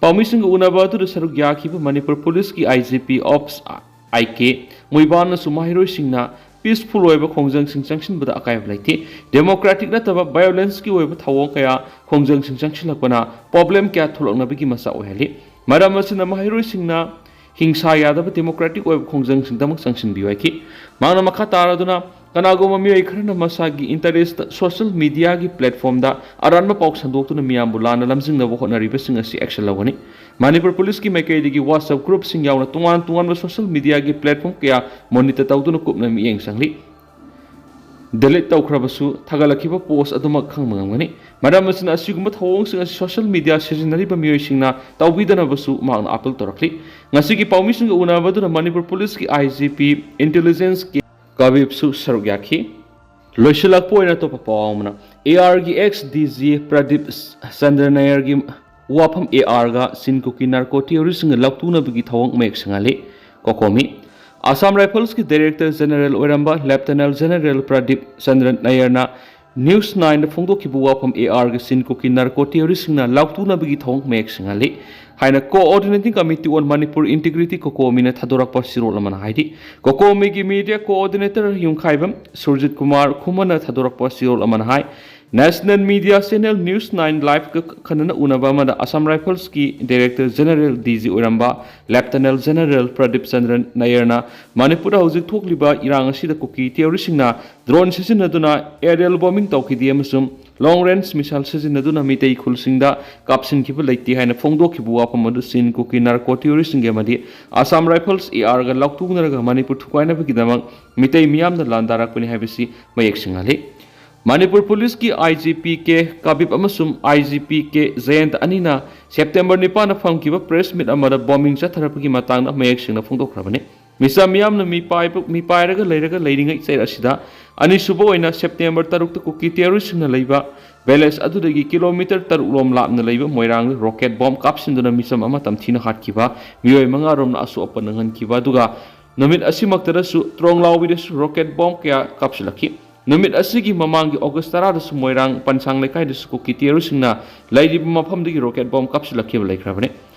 ꯄꯥꯎꯃꯤꯁꯤꯡꯒ ꯎꯅꯕ ꯑꯗꯨꯗ ꯁꯔꯨꯛ ꯌꯥꯈꯤꯕ ꯃꯅꯤꯄꯨꯔ ꯄꯨꯂꯤꯁꯀꯤ ꯑꯥꯏ ꯖꯤ ꯄꯤ ꯑꯣꯞꯁ ꯑꯥꯏ ꯀꯦ ꯃꯣꯏꯕꯥꯟꯅꯁꯨ ꯃꯍꯩꯔꯣꯏꯁꯤꯡꯅ ꯄꯤꯁꯐꯨꯜ ꯑꯣꯏꯕ ꯈꯣꯡꯖꯪꯁꯤꯡ ꯆꯪꯁꯤꯟꯕꯗ ꯑꯀꯥꯏꯕ ꯂꯩꯇꯦ꯫ ꯗꯦꯃꯣꯀ꯭ꯔꯦꯇꯤꯛ ꯅꯠꯇꯕ ꯚꯥꯏꯑꯣꯂꯦꯟꯁꯀꯤ ꯑꯣꯏꯕ ꯊꯧꯑꯣꯡ ꯀꯌꯥ ꯈꯣꯡꯖꯪꯁꯤꯡ ꯆꯪꯁꯤꯜꯂꯛꯄꯅ ꯄ꯭ꯔꯣꯕ꯭ꯂꯦꯝ ꯀꯌꯥ ꯊꯣꯛꯂꯛꯅꯕꯒꯤ ꯃꯆꯥꯛ ꯑꯣꯏꯍꯜꯂꯤ꯫ ꯃꯔꯝ ꯑꯁꯤꯅ ꯃꯍꯩꯔꯣꯏꯁꯤꯡꯅ ꯍꯤꯡꯁꯥ ꯌꯥꯗꯕ ꯗꯦꯃꯣꯀ꯭ꯔꯦꯇꯤꯛ ꯑꯣꯏꯕ ꯈꯣꯡꯖꯪꯁꯤꯡꯗꯃꯛ ꯆꯪꯁꯤꯟꯕꯤꯌꯨ ꯍꯥꯏꯈꯤ꯫ ꯃꯍꯥꯛꯅ ꯃꯈꯥ ꯇꯥꯔꯗꯨꯅ, ꯀꯅꯥꯒꯨꯝꯕ ꯃꯤꯑꯣꯏ ꯈꯔꯅ ꯃꯁꯥꯒꯤ ꯏꯟꯇꯔꯦꯁꯇ ꯁꯣꯁꯤꯌꯦꯜ ꯃꯤꯗꯤꯌꯥꯒꯤ ꯄ꯭ꯂꯦꯠꯐꯣꯔꯝꯗ ꯑꯔꯥꯟꯕ ꯄꯥꯎ ꯁꯟꯗꯣꯛꯇꯨꯅ ꯃꯤꯌꯥꯝꯕꯨ ꯂꯥꯟꯅ ꯂꯝꯖꯤꯡꯅꯕ ꯍꯣꯠꯅꯔꯤꯕꯁꯤꯡ ꯑꯁꯤ ꯑꯦꯛꯁꯟ ꯂꯧꯒꯅꯤ꯫ ꯃꯅꯤꯄꯨꯔ ꯄꯨꯂꯤꯁꯀꯤ ꯃꯥꯏꯀꯩꯗꯒꯤ WhatsApp ꯒ꯭ꯔꯨꯞꯁꯤꯡ ꯌꯥꯎꯅ ꯇꯣꯉꯥꯟ ꯇꯣꯉꯥꯟꯕ ꯁꯣꯁꯤꯌꯦꯜ ꯃꯤꯗꯤꯌꯥꯒꯤ ꯄ꯭ꯂꯦꯠꯐꯣꯔꯝ ꯀꯌꯥ ꯃꯣꯅꯤꯇꯔ ꯇꯧꯗꯨꯅ ꯀꯨꯞꯅ ꯃꯤꯠꯌꯦꯡ ꯆꯪꯂꯤ꯫ ꯗꯤꯂꯤꯠ ꯇꯧꯈ꯭ꯔꯕꯁꯨ ꯊꯥꯒꯠꯂꯛꯈꯤꯕ ꯄꯣꯁ ꯑꯗꯨꯃꯛ ꯈꯪꯕ ꯉꯝꯒꯅꯤ꯫ ꯃꯔꯝ ꯑꯁꯤꯅ, ꯑꯁꯤꯒꯨꯝꯕ ꯊꯧꯑꯣꯡꯁꯤꯡ ꯑꯁꯤ ꯁꯣꯁꯤꯌꯦꯜ ꯃꯤꯗꯤꯌꯥ ꯁꯤꯖꯤꯟꯅꯔꯤꯕ ꯃꯤꯑꯣꯏꯁꯤꯡꯅ ꯇꯧꯕꯤꯗꯅꯕꯁꯨ ꯃꯍꯥꯛꯅ ꯑꯥꯄꯤꯜ ꯇꯧꯔꯛꯂꯤ꯫ ꯉꯁꯤꯒꯤ ꯄꯥꯎꯃꯤꯁꯤꯡꯒ ꯎꯅꯕꯗꯨꯅ ꯃꯅꯤꯄꯨꯔ ꯄꯨꯂꯤꯁꯀꯤ ꯑꯥꯏ ꯖꯤ ꯄꯤ ꯏꯟꯇꯦꯂꯤꯖꯦꯟꯁ ꯀꯦ ꯀꯕꯤꯞꯁꯨ ꯁꯔꯨꯛ ꯌꯥꯈꯤ꯫ ꯂꯣꯏꯁꯤꯜꯂꯛꯄ ꯑꯣꯏꯅ ꯑꯇꯣꯞꯄ ꯄꯥꯎ ꯑꯃꯅ, ꯑꯦ ꯑꯥꯔꯒꯤ X D G Pradeep Chandra ꯅꯌꯔꯒꯤ ꯋꯥꯐꯝ ꯑꯦ ꯑꯥꯔꯒ ꯆꯤꯟ ꯀꯨꯀꯤ ꯅꯥꯔꯀꯣ ꯇꯦꯔꯣꯔꯤꯁꯁꯤꯡꯒ ꯂꯥꯎꯇꯨꯅꯕꯒꯤ ꯊꯧꯑꯣꯡ ꯃꯌꯦꯛ ꯁꯦꯡꯍꯜꯂꯤ꯫ ꯀꯣꯀꯣꯃꯤ꯫ ꯑꯁꯥꯝ ꯔꯥꯏꯐꯜꯁꯀꯤ ꯗꯥꯏꯔꯦꯛꯇꯔ ꯖꯦꯅꯔꯦꯜ ꯑꯣꯏꯔꯝꯕ ꯂꯦꯐꯇꯦꯅꯦꯟ ꯖꯦꯅꯔꯦꯜ ꯄ꯭ꯔꯗꯤꯞ ꯆꯟꯗ꯭ꯔ ꯅꯌꯔꯅ ꯅ꯭ꯌꯨꯁ ꯅꯥꯏꯟꯗ ꯐꯣꯡꯗꯣꯛꯈꯤꯕ ꯋꯥꯐꯝ ꯑꯦ ꯑꯥꯔꯒ ꯆꯤꯟ ꯀꯨꯀꯤ ꯅꯥꯔꯀꯣ ꯇꯦꯔꯣꯔꯤꯁꯁꯤꯡꯅ ꯂꯥꯎꯇꯨꯅꯕꯒꯤ ꯊꯧꯑꯣꯡ ꯃꯌꯦꯛ ꯁꯦꯡꯍꯜꯂꯤ ꯍꯥꯏꯅ Coordinating Committee on Manipur Integrity ꯀꯣꯀꯣꯃꯤꯅ ꯊꯥꯗꯣꯔꯛꯄ ꯆꯦꯔꯣꯜ ꯑꯃꯅ ꯍꯥꯏꯔꯤ꯫ ꯀꯣꯀꯣꯃꯤꯒꯤ ꯃꯤꯗꯤꯌꯥ ꯀꯣꯑꯣꯔꯗꯤꯅꯦꯇꯔ ꯌꯨꯝꯈꯥꯏꯕꯝ ꯁꯨꯔꯖꯤꯠ ꯀꯨꯃꯥꯔ ꯈꯨꯃꯟꯅ ꯊꯥꯗꯣꯔꯛꯄ ꯆꯦꯔꯣꯜ ꯑꯃꯅ ꯍꯥꯏ, National Media Channel News Nine Live-ꯀ ꯈꯟꯅꯅ ꯎꯅꯕ ꯑꯃꯗ Assam Rifles-ꯀꯤ Director General, D G, ꯑꯣꯏꯔꯝꯕ Lieutenant General Pradeep Chandran Nair-ꯅ ꯃꯅꯤꯄꯨꯔꯗ ꯍꯧꯖꯤꯛ ꯊꯣꯛꯂꯤꯕ ꯏꯔꯥꯡ ꯑꯁꯤꯗ ꯀꯨꯀꯤ terrorist-ꯁꯤꯡꯅ drone ꯁꯤꯖꯤꯟꯅꯗꯨꯅ aerial bombing ꯇꯧꯈꯤꯗꯦ ꯑꯃꯁꯨꯡ long range missile ꯁꯤꯖꯤꯟꯅꯗꯨꯅ ꯃꯤꯇꯩ ꯈꯨꯜꯁꯤꯡꯗ ꯀꯥꯞꯁꯤꯟꯈꯤꯕ ꯂꯩꯇꯦ ꯍꯥꯏꯅ ꯐꯣꯡꯗꯣꯛꯈꯤꯕ ꯋꯥꯐꯝ ꯑꯗꯨ ꯆꯤꯟ ꯀꯨꯀꯤ narco terrorist-ꯁꯤꯡꯒꯤ ꯑꯃꯗꯤ Assam Rifles, A R-ꯒ ꯂꯥꯎꯊꯣꯛꯅꯔꯒ Manipur ꯊꯨꯒꯥꯏꯅꯕꯒꯤꯗꯃꯛ Meitei ꯃꯤꯌꯥꯝꯅ ꯂꯥꯟꯗꯥꯔꯛꯄꯅꯤ ꯍꯥꯏꯕꯁꯤ ꯃꯌꯦꯛ ꯁꯦꯡꯍꯜꯂꯤ꯫ ꯃꯅꯤꯄꯨꯔ ꯄꯨꯂꯤꯁꯀꯤ I G P K ꯀꯕꯤꯞ ꯑꯃꯁꯨꯡ I G P K ꯖꯌꯟꯠ ꯑꯅꯤꯅ ꯁꯦꯞꯇꯦꯝꯕꯔ ꯅꯤꯄꯥꯟꯗ ꯐꯝꯈꯤꯕ press meet ꯑꯃꯗ bombing ꯆꯠꯊꯔꯛꯄꯒꯤ ꯃꯇꯥꯡꯗ ꯃꯌꯦꯛ ꯁꯦꯡꯅ ꯐꯣꯡꯗꯣꯛꯈ꯭ꯔꯕꯅꯤ꯫ ꯃꯤꯆꯝ ꯃꯤꯌꯥꯝꯅ ꯃꯤꯄꯥꯏꯕ-, ꯃꯤꯄꯥꯏꯔꯒ ꯂꯩꯔꯒ ꯂꯩꯔꯤꯉꯩ ꯆꯩꯔ ꯑꯁꯤꯗ ꯑꯅꯤꯁꯨꯕ ꯑꯣꯏꯅ ꯁꯦꯞꯇꯦꯝꯕꯔ ꯇꯔꯨꯛꯇ ꯀꯨꯀꯤ terrorist-ꯁꯤꯡꯅ ꯂꯩꯕ village ꯑꯗꯨꯗꯒꯤ kilometer ꯇꯔꯨꯛ ꯂꯣꯝ ꯂꯥꯞꯅ ꯂꯩꯕ ꯃꯣꯏꯔꯥꯡꯗ rocket bomb ꯀꯥꯞꯁꯤꯟꯗꯨꯅ ꯃꯤꯆꯝ ꯑꯃ ꯇꯝꯊꯤꯅ ꯍꯥꯠꯈꯤꯕ, ꯃꯤꯑꯣꯏ ꯃꯉꯥ ꯔꯣꯝꯅ ꯑꯁꯣꯛ ꯑꯄꯟ ꯅꯪꯍꯟꯈꯤꯕ, ꯑꯗꯨꯒ ꯅꯨꯃꯤꯠ ꯑꯁꯤꯃꯛꯇꯗꯁꯨ ꯇ꯭ꯔꯣꯡꯂꯥꯎꯕꯤꯗꯁꯨ rocket bomb ꯀꯌꯥ ꯀꯥꯞꯁꯤꯜꯂꯛꯈꯤ꯫ ꯅꯨꯃꯤꯠ ꯑꯁꯤꯒꯤ ꯃꯃꯥꯡꯒꯤ August ꯇꯔꯥꯗꯁꯨ ꯃꯣꯏꯔꯥꯡ ꯄꯟꯁꯥꯡ ꯂꯩꯀꯥꯏꯗꯁꯨ ꯀꯨꯀꯤ terrorist-ꯁꯤꯡꯅ ꯂꯩꯔꯤꯕ ꯃꯐꯝꯗꯒꯤ rocket bomb ꯀꯥꯞꯁꯤꯜꯂꯛꯈꯤꯕ ꯂꯩꯈ꯭ꯔꯕꯅꯤ꯫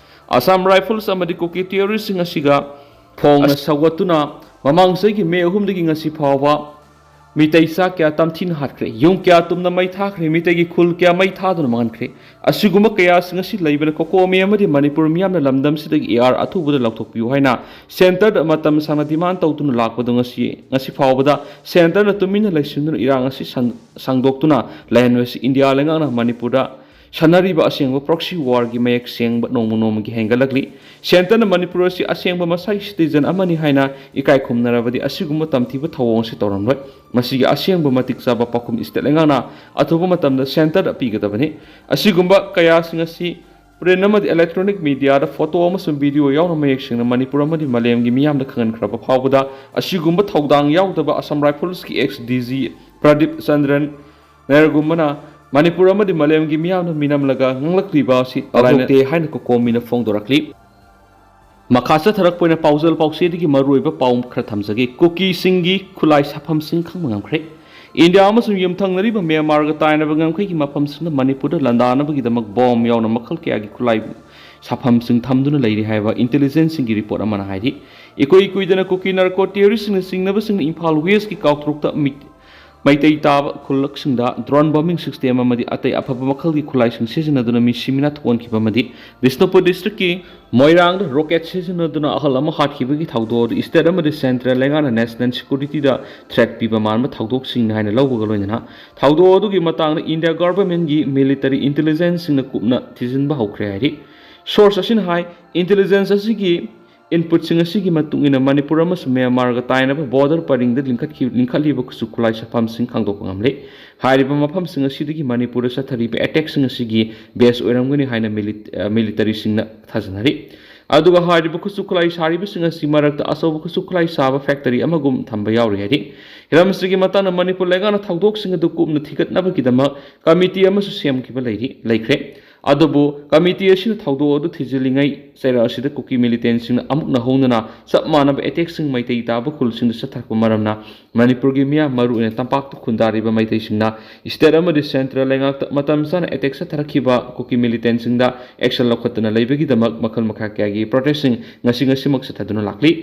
Assam Rifles ꯑꯃꯗꯤ ꯀꯨꯀꯤ terrorist-ꯁꯤꯡ ꯑꯁꯤꯒ ꯐꯣꯡꯅ ꯁꯧꯒꯠꯇꯨꯅ ꯃꯃꯥꯡ ꯆꯍꯤꯒꯤ ꯃꯦ ꯑꯍꯨꯝꯗꯒꯤ ꯉꯁꯤ ꯐꯥꯎꯕ ꯃꯤꯇꯩ ꯆꯥ ꯀꯌꯥ ꯇꯝꯊꯤꯅ ꯍꯥꯠꯈ꯭ꯔꯦ, ꯌꯨꯝ ꯀꯌꯥ ꯇꯨꯝꯅ ꯃꯩ ꯊꯥꯈ꯭ꯔꯦ, ꯃꯤꯇꯩꯒꯤ ꯈꯨꯜ ꯀꯌꯥ ꯃꯩ ꯊꯥꯗꯨꯅ ꯃꯥꯡꯍꯟꯈ꯭ꯔꯦ꯫ ꯑꯁꯤꯒꯨꯝꯕ ꯀꯌꯥꯁꯤꯡ ꯑꯁꯤ ꯂꯩꯕꯅ ꯀꯣꯀꯣꯃꯤ ꯑꯃꯗꯤ ꯃꯅꯤꯄꯨꯔ ꯃꯤꯌꯥꯝꯅ ꯂꯝꯗꯝꯁꯤꯗꯒꯤ A R ꯑꯊꯨꯕꯗ ꯂꯧꯊꯣꯛꯄꯤꯌꯨ ꯍꯥꯏꯅ centre-ꯗ ꯃꯇꯝ ꯁꯥꯡꯅ demand ꯇꯧꯗꯨꯅ ꯂꯥꯛꯄꯗꯨ ꯉꯁꯤ, ꯉꯁꯤ ꯐꯥꯎꯕꯗ centre-ꯅ ꯇꯨꯃꯤꯟꯅ ꯂꯩꯁꯤꯟꯗꯨꯅ ꯏꯔꯥꯡ ꯑꯁꯤ ꯁꯟ-, ꯁꯥꯡꯗꯣꯛꯇꯨꯅ ꯂꯩꯍꯟꯕꯁꯤ ꯏꯟꯗꯤꯌꯥ ꯂꯩꯉꯥꯛꯅ ꯃꯅꯤꯄꯨꯔꯗ ꯁꯥꯟꯅꯔꯤꯕ ꯑꯁꯦꯡꯕ proxy war-ꯒꯤ ꯃꯌꯦꯛ ꯁꯦꯡꯕ ꯅꯣꯡꯃ ꯅꯣꯡꯃꯒꯤ ꯍꯦꯟꯒꯠꯂꯛꯂꯤ꯫ Centre-ꯅ ꯃꯅꯤꯄꯨꯔ ꯑꯁꯤ ꯑꯁꯦꯡꯕ ꯃꯁꯥꯒꯤ citizen ꯑꯃꯅꯤ ꯍꯥꯏꯅ ꯏꯀꯥꯏ ꯈꯨꯝꯅꯔꯕꯗꯤ ꯑꯁꯤꯒꯨꯝꯕ ꯇꯝꯊꯤꯕ ꯊꯧꯑꯣꯡ ꯑꯁꯤ ꯇꯧꯔꯝꯂꯣꯏ꯫ ꯃꯁꯤꯒꯤ ꯑꯁꯦꯡꯕ ꯃꯇꯤꯛ ꯆꯥꯕ ꯄꯥꯎꯈꯨꯝ state ꯂꯩꯉꯥꯛꯅ ꯑꯊꯨꯕ ꯃꯇꯝꯗ centre-ꯗ ꯄꯤꯒꯗꯕꯅꯤ꯫ ꯑꯁꯤꯒꯨꯝꯕ ꯀꯌꯥꯁꯤꯡ ꯑꯁꯤ print ꯑꯃꯗꯤ electronic media-ꯗ photo ꯑꯃꯁꯨꯡ video ꯌꯥꯎꯅ ꯃꯌꯦꯛ ꯁꯦꯡꯅ ꯃꯅꯤꯄꯨꯔ ꯑꯃꯗꯤ ꯃꯥꯂꯦꯝꯒꯤ ꯃꯤꯌꯥꯝꯗ ꯈꯪꯍꯟꯈ꯭ꯔꯕ ꯐꯥꯎꯕꯗ ꯑꯁꯤꯒꯨꯝꯕ ꯊꯧꯗꯥꯡ ꯌꯥꯎꯗꯕ Assam Rifles-ꯀꯤ ex D G Pradeep Chandran Nair-ꯒꯨꯝꯕꯅ Manipur ꯑꯃꯗꯤ ꯃꯥꯂꯦꯝꯒꯤ ꯃꯤꯌꯥꯝꯅ ꯃꯤꯅꯝꯂꯒ ꯉꯥꯡꯂꯛꯂꯤꯕ ꯑꯁꯤ ꯇꯧꯊꯣꯛꯇꯦ ꯍꯥꯏꯅ ꯀꯣꯀꯣꯃꯤꯅ ꯐꯣꯡꯗꯣꯔꯛꯂꯤ꯫ ꯃꯈꯥ ꯆꯠꯊꯔꯛꯄ ꯑꯣꯏꯅ ꯄꯥꯎꯖꯦꯜ ꯄꯥꯎꯆꯦꯗꯒꯤ ꯃꯔꯨꯑꯣꯏꯕ ꯄꯥꯎ ꯈꯔ ꯊꯝꯖꯒꯦ꯫ ꯀꯨꯀꯤꯁꯤꯡꯒꯤ ꯈꯨꯠꯂꯥꯏ ꯁꯥꯐꯝꯁꯤꯡ ꯈꯪꯕ ꯉꯝꯈ꯭ꯔꯦ꯫ ꯏꯟꯗꯤꯌꯥ ꯑꯃꯁꯨꯡ ꯌꯨꯝꯊꯪꯅꯔꯤꯕ ꯃ꯭ꯌꯥꯟꯃꯥꯔꯒ ꯇꯥꯏꯅꯕ ꯉꯝꯈꯩꯒꯤ ꯃꯐꯝꯁꯤꯡꯗ ꯃꯅꯤꯄꯨꯔꯗ ꯂꯥꯟꯗꯥꯅꯕꯒꯤꯗꯃꯛ bomb ꯌꯥꯎꯅ ꯃꯈꯜ ꯀꯌꯥꯒꯤ ꯈꯨꯠꯂꯥꯏ ꯁꯥꯐꯝꯁꯤꯡ ꯊꯝꯗꯨꯅ ꯂꯩꯔꯤ ꯍꯥꯏꯕ intelligence-ꯁꯤꯡꯒꯤ report ꯑꯃꯅ ꯍꯥꯏꯔꯤ꯫ ꯏꯀꯨꯏ ꯀꯨꯏꯗꯅ ꯀꯨꯀꯤ narco terrorist-ꯁꯤꯡꯅ ꯆꯤꯡꯅꯕꯁꯤꯡꯅ ꯏꯝꯐꯥꯜ West-ꯀꯤ ꯀꯥꯎꯇ꯭ꯔꯨꯛꯇ ꯃꯤ-, ꯃꯩꯇꯩ ꯇꯥꯕ ꯈꯨꯜꯂꯛꯁꯤꯡꯗ drone bombing system ꯑꯃꯗꯤ ꯑꯇꯩ ꯑꯐꯕ ꯃꯈꯜꯒꯤ ꯈꯨꯠꯂꯥꯏꯁꯤꯡ ꯁꯤꯖꯤꯟꯅꯗꯨꯅ ꯃꯤ ꯁꯤꯃꯤꯅꯥ ꯊꯣꯛꯍꯟꯈꯤꯕ ꯑꯃꯗꯤ ꯕꯤꯁꯅꯨꯄꯨꯔ district ꯀꯤ ꯃꯣꯏꯔꯥꯡꯗ rocket ꯁꯤꯖꯤꯟꯅꯗꯨꯅ ꯑꯍꯜ ꯑꯃ ꯍꯥꯠꯈꯤꯕꯒꯤ ꯊꯧꯗꯣꯛ ꯑꯗꯨ state ꯑꯃꯗꯤ central ꯂꯩꯉꯥꯛꯅ national security ꯗ threat ꯄꯤꯕ ꯃꯥꯟꯕ ꯊꯧꯗꯣꯛꯁꯤꯡꯅꯤ ꯍꯥꯏꯅ ꯂꯧꯕꯒ ꯂꯣꯏꯅꯅ ꯊꯧꯗꯣꯛ ꯑꯗꯨꯒꯤ ꯃꯇꯥꯡꯗ India government ꯀꯤ military intelligence ꯁꯤꯡꯅ ꯀꯨꯞꯅ ꯊꯤꯖꯤꯟꯕ ꯍꯧꯈ꯭ꯔꯦ ꯍꯥꯏꯔꯤ꯫ Source ꯑꯁꯤꯅ ꯍꯥꯏ, intelligence ꯑꯁꯤꯒꯤ input ꯁꯤꯡ ꯑꯁꯤꯒꯤ ꯃꯇꯨꯡ ꯏꯟꯅ ꯃꯅꯤꯄꯨꯔ ꯑꯃꯁꯨꯡ ꯃ꯭ꯌꯥꯟꯃꯥꯔꯒ ꯇꯥꯏꯅꯕ border ꯄꯔꯤꯡꯗ ꯂꯤꯡꯈꯠꯈꯤ-, ꯂꯤꯡꯈꯠꯂꯤꯕ ꯈꯨꯠꯁꯨ ꯈꯨꯠꯂꯥꯏ ꯁꯥꯐꯝꯁꯤꯡ ꯈꯪꯗꯣꯛꯄ ꯉꯝꯂꯦ꯫ ꯍꯥꯏꯔꯤꯕ ꯃꯐꯝꯁꯤꯡ ꯑꯁꯤꯗꯒꯤ ꯃꯅꯤꯄꯨꯔꯗ ꯆꯠꯊꯔꯤꯕ attack ꯁꯤꯡ ꯑꯁꯤꯒꯤ base ꯑꯣꯏꯔꯝꯒꯅꯤ ꯍꯥꯏꯅ ꯃꯤꯂꯤ-, ꯑ, military ꯁꯤꯡꯅ ꯊꯥꯖꯅꯔꯤ꯫ ꯑꯗꯨꯒ ꯍꯥꯏꯔꯤꯕ ꯈꯨꯠꯁꯨ ꯈꯨꯠꯂꯥꯏ ꯁꯥꯔꯤꯕꯁꯤꯡ ꯑꯁꯤ ꯃꯔꯛꯇ ꯑꯆꯧꯕ ꯈꯨꯠꯁꯨ ꯈꯨꯠꯂꯥꯏ ꯁꯥꯕ factory ꯑꯃꯒꯨꯝ ꯊꯝꯕ ꯌꯥꯎꯔꯤ ꯍꯥꯏꯔꯤ꯫ ꯍꯤꯔꯝꯁꯤꯒꯤ ꯃꯇꯥꯡꯗ ꯃꯅꯤꯄꯨꯔ ꯂꯩꯉꯥꯛꯅ ꯊꯧꯗꯣꯛꯁꯤꯡ ꯑꯗꯨ ꯀꯨꯞꯅ ꯊꯤꯒꯠꯅꯕꯒꯤꯗꯃꯛ committee ꯑꯃꯁꯨ ꯁꯦꯝꯈꯤꯕ ꯂꯩꯔꯤ, ꯂꯩꯈ꯭ꯔꯦ꯫ ꯑꯗꯨꯕꯨ committee ꯑꯁꯤꯅ ꯊꯧꯗꯣꯛ ꯑꯗꯨ ꯊꯤꯖꯤꯜꯂꯤꯉꯩ ꯆꯩꯔꯥꯛ ꯑꯁꯤꯗ ꯀꯨꯀꯤ militant ꯁꯤꯡꯅ ꯑꯃꯨꯛ ꯅꯧꯍꯧꯅꯅ ꯆꯞ ꯃꯥꯟꯅꯕ attack ꯁꯤꯡ ꯃꯩꯇꯩ ꯇꯥꯕ ꯈꯨꯜꯁꯤꯡꯗ ꯆꯠꯊꯔꯛꯄ ꯃꯔꯝꯅ ꯃꯅꯤꯄꯨꯔꯒꯤ ꯃꯤꯌꯥꯝ, ꯃꯔꯨꯑꯣꯏꯅ ꯇꯝꯄꯥꯛꯇ ꯈꯨꯟꯗꯥꯔꯤꯕ ꯃꯩꯇꯩꯁꯤꯡꯅ state ꯑꯃꯗꯤ central ꯂꯩꯉꯥꯛꯇ ꯃꯇꯝ ꯆꯥꯅ attack ꯆꯠꯊꯔꯛꯈꯤꯕ ꯀꯨꯀꯤ militant ꯁꯤꯡꯗ action ꯂꯧꯈꯠꯇꯅ ꯂꯩꯕꯒꯤꯗꯃꯛ ꯃꯈꯜ ꯃꯈꯥ ꯀꯌꯥꯒꯤ protest ꯁꯤꯡ ꯉꯁꯤ ꯉꯁꯤꯃꯛ ꯆꯠꯊꯗꯨꯅ ꯂꯥꯛꯂꯤ꯫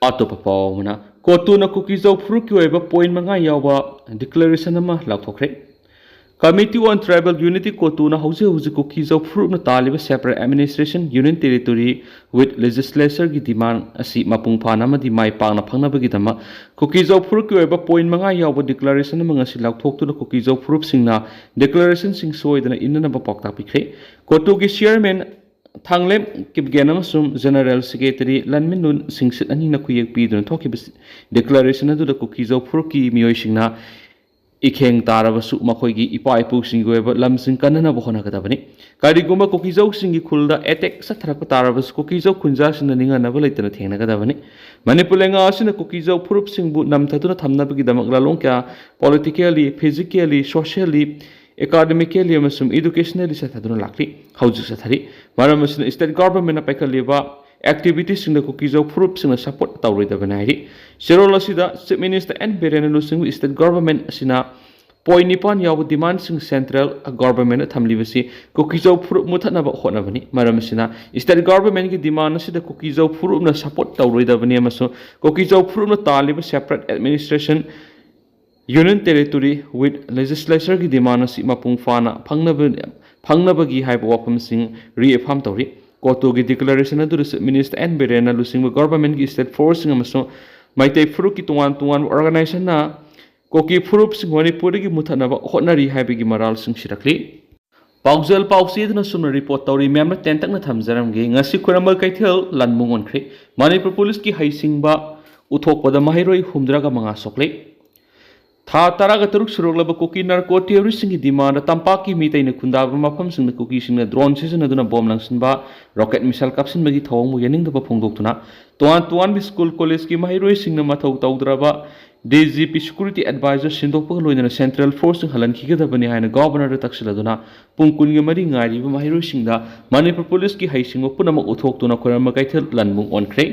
ꯑꯇꯣꯞꯄ ꯄꯥꯎ ꯑꯃꯅ, ꯀꯣꯇꯨꯅ ꯀꯨꯀꯤꯖꯧ ꯐꯨꯔꯨꯞꯀꯤ ꯑꯣꯏꯕ point ꯃꯉꯥ ꯌꯥꯎꯕ declaration ꯑꯃ ꯂꯥꯎꯊꯣꯛꯈ꯭ꯔꯦ꯫ Committee on Tribal Unity ꯀꯣꯇꯨꯅ ꯍꯧꯖꯤꯛ ꯍꯧꯖꯤꯛ ꯀꯨꯀꯤꯖꯧ ꯐꯨꯔꯨꯞꯅ ꯇꯥꯜꯂꯤꯕ separate administration, union territory with legislature ꯒꯤ demand ꯑꯁꯤ ꯃꯄꯨꯡ ꯐꯥꯅ ꯑꯃꯗꯤ ꯃꯥꯏ ꯄꯥꯛꯅ ꯐꯪꯅꯕꯒꯤꯗꯃꯛ ꯀꯨꯀꯤꯖꯧ ꯐꯨꯔꯨꯞꯀꯤ ꯑꯣꯏꯕ point ꯃꯉꯥ ꯌꯥꯎꯕ declaration ꯑꯃ ꯉꯁꯤ ꯂꯥꯎꯊꯣꯛꯇꯨꯅ ꯀꯨꯀꯤꯖꯧ ꯐꯨꯔꯨꯞꯁꯤꯡꯅ declaration ꯁꯤꯡ ꯁꯣꯏꯗꯅ ꯏꯟꯅꯅꯕ ꯄꯥꯎꯇꯥꯛ ꯄꯤꯈ꯭ꯔꯦ꯫ ꯀꯣꯇꯨꯒꯤ chairman ꯊꯥꯡꯂꯦꯝ ꯀꯤꯞꯒꯦꯟ ꯑꯃꯁꯨꯡ general secretary ꯂꯟꯃꯤꯟꯂꯨꯟ ꯁꯤꯡꯁꯤꯠ ꯑꯅꯤꯅ ꯈꯨꯌꯦꯛ ꯄꯤꯗꯨꯅ ꯊꯣꯛꯈꯤꯕ declaration ꯑꯗꯨꯗ ꯀꯨꯀꯤꯖꯧ ꯐꯨꯔꯨꯞꯀꯤ ꯃꯤꯑꯣꯏꯁꯤꯡꯅ ꯏꯈꯦꯡ ꯇꯥꯔꯕꯁꯨ ꯃꯈꯣꯏꯒꯤ ꯏꯄꯥ ꯏꯄꯨꯁꯤꯡꯒꯤ ꯑꯣꯏꯕ ꯂꯝꯁꯤꯡ ꯀꯟꯅꯅꯕ ꯍꯣꯠꯅꯒꯗꯕꯅꯤ꯫ ꯀꯔꯤꯒꯨꯝꯕ ꯀꯨꯀꯤꯖꯧꯁꯤꯡꯒꯤ ꯈꯨꯜꯗ attack ꯆꯠꯊꯔꯛꯄ ꯇꯥꯔꯕꯁꯨ ꯀꯨꯀꯤꯖꯧ ꯈꯨꯟꯖꯥꯁꯤꯡꯅ ꯅꯤꯡꯍꯟꯅꯕ ꯂꯩꯇꯅ ꯊꯦꯡꯅꯒꯗꯕꯅꯤ꯫ ꯃꯅꯤꯄꯨꯔ ꯂꯩꯉꯥꯛ ꯑꯁꯤꯅ ꯀꯨꯀꯤꯖꯧ ꯐꯨꯔꯨꯞꯁꯤꯡꯕꯨ ꯅꯝꯊꯗꯨꯅ ꯊꯝꯅꯕꯒꯤꯗꯃꯛ ꯂꯥꯂꯣꯡ ꯀꯌꯥ politically, physically, socially, academically ꯑꯃꯁꯨꯡ educationally ꯆꯠꯊꯗꯨꯅ ꯂꯥꯛꯂꯤ, ꯍꯧꯖꯤꯛ ꯆꯠꯊꯔꯤ꯫ ꯃꯔꯝ ꯑꯁꯤꯅ state government ꯅ ꯄꯥꯏꯈꯠꯂꯤꯕ activity ꯁꯤꯡꯗ ꯀꯨꯀꯤꯖꯧ ꯐꯨꯔꯨꯞꯁꯤꯡꯅ support ꯇꯧꯔꯣꯏꯗꯕꯅꯤ ꯍꯥꯏꯔꯤ꯫ ꯆꯦꯔꯣꯜ ꯑꯁꯤꯗ Chief Minister N ꯕꯤꯔꯦꯟꯅ ꯂꯨꯆꯤꯡꯕ state government ꯑꯁꯤꯅ point ꯅꯤꯄꯥꯟ ꯌꯥꯎꯕ demand ꯁꯤꯡ central government ꯅ ꯊꯝꯂꯤꯕꯁꯤ ꯀꯨꯀꯤꯖꯧ ꯐꯨꯔꯨꯞ ꯃꯨꯊꯠꯅꯕ ꯍꯣꯠꯅꯕꯅꯤ꯫ ꯃꯔꯝ ꯑꯁꯤꯅ state government ꯀꯤ demand ꯑꯁꯤꯗ ꯀꯨꯀꯤꯖꯧ ꯐꯨꯔꯨꯞꯅ support ꯇꯧꯔꯣꯏꯗꯕꯅꯤ ꯑꯃꯁꯨꯡ ꯀꯨꯀꯤꯖꯧ ꯐꯨꯔꯨꯞꯅ ꯇꯥꯜꯂꯤꯕ separate administration Union Territory with Legislatureꯒꯤ demand ꯑꯁꯤ ꯃꯄꯨꯡ ꯐꯥꯅ ꯐꯪꯅꯕ ꯐꯪꯅꯕꯒꯤ ꯍꯥꯏꯕ ꯋꯥꯐꯝꯁꯤꯡ reaffirm ꯇꯧꯔꯤ꯫ ꯀꯣꯇꯣꯒꯤ declaration ꯑꯗꯨꯗ Chief Minister N ꯕꯤꯔꯦꯟꯅ ꯂꯨꯆꯤꯡꯕ governmentꯀꯤ state forceꯁꯤꯡ ꯑꯃꯁꯨꯡ ꯃꯩꯇꯩ ꯐꯨꯔꯨꯞꯀꯤ ꯇꯣꯉꯥꯟ ꯇꯣꯉꯥꯟꯕ organizationꯅ ꯀꯨꯀꯤ ꯐꯨꯔꯨꯞꯁꯤꯡ ꯃꯅꯤꯄꯨꯔꯗꯒꯤ ꯃꯨꯠꯊꯠꯅꯕ ꯍꯣꯠꯅꯔꯤ ꯍꯥꯏꯕꯒꯤ ꯃꯔꯥꯜ ꯁꯤꯡꯁꯤꯔꯛꯂꯤ꯫ ꯄꯥꯎꯖꯦꯜ ꯄꯥꯎꯆꯦꯗꯨꯅ ꯁꯨꯝꯅ report ꯇꯧꯔꯤ꯫ ꯃꯌꯥꯝꯅ ꯇꯦꯟꯇꯛꯅ ꯊꯝꯖꯔꯝꯒꯦ꯫ ꯉꯁꯤ ꯈꯨꯔꯝꯕ ꯀꯩꯊꯦꯜ ꯂꯟꯕꯨꯡ ꯑꯣꯟꯈ꯭ꯔꯦ꯫ ꯃꯅꯤꯄꯨꯔ ꯄꯨꯂꯤꯁꯀꯤ ꯍꯩꯁꯤꯡꯕ ꯎꯠꯊꯣꯛꯄꯗ ꯃꯍꯩꯔꯣꯏ ꯍꯨꯝꯗ꯭ꯔꯥꯒ ꯃꯉꯥ ꯁꯣꯛꯂꯦ꯫ ꯊꯥ ꯇꯔꯥꯒ ꯇꯔꯨꯛ ꯁꯨꯔꯛꯂꯕ ꯀꯨꯀꯤ narco terroristꯁꯤꯡꯒꯤ demandꯗ ꯇꯝꯄꯥꯛꯀꯤ ꯃꯤꯇꯩꯅ ꯈꯨꯟꯗꯥꯕ ꯃꯐꯝꯁꯤꯡꯗ ꯀꯨꯀꯤꯁꯤꯡꯅ drone ꯁꯤꯖꯤꯟꯅꯗꯨꯅ bomb ꯂꯪꯁꯤꯟꯕ, rocket missile ꯀꯥꯞꯁꯤꯟꯕꯒꯤ ꯊꯧꯑꯣꯡꯕꯨ ꯌꯥꯅꯤꯡꯗꯕ ꯐꯣꯡꯗꯣꯛꯇꯨꯅ ꯇꯣꯉꯥꯟ ꯇꯣꯉꯥꯟꯕ school collegeꯀꯤ ꯃꯍꯩꯔꯣꯏꯁꯤꯡꯅ ꯃꯊꯧ ꯇꯧꯗ꯭ꯔꯕ D G P security advisor ꯁꯤꯟꯗꯣꯛꯄꯒ ꯂꯣꯏꯅꯅ central forceꯁꯤꯡ ꯍꯜꯍꯟꯈꯤꯒꯗꯕꯅꯤ ꯍꯥꯏꯅ governorꯗ ꯇꯛꯁꯤꯜꯂꯗꯨꯅ ꯄꯨꯡ ꯀꯨꯟꯒ ꯃꯔꯤ ꯉꯥꯏꯔꯤꯕ ꯃꯍꯩꯔꯣꯏꯁꯤꯡꯗ ꯃꯅꯤꯄꯨꯔ ꯄꯨꯂꯤꯁꯀꯤ ꯍꯩꯁꯤꯡꯕ ꯄꯨꯝꯅꯃꯛ ꯎꯠꯊꯣꯛꯇꯨꯅ ꯈꯨꯔꯝꯕ ꯀꯩꯊꯦꯜ ꯂꯟꯕꯨꯡ ꯑꯣꯟꯈ꯭ꯔꯦ꯫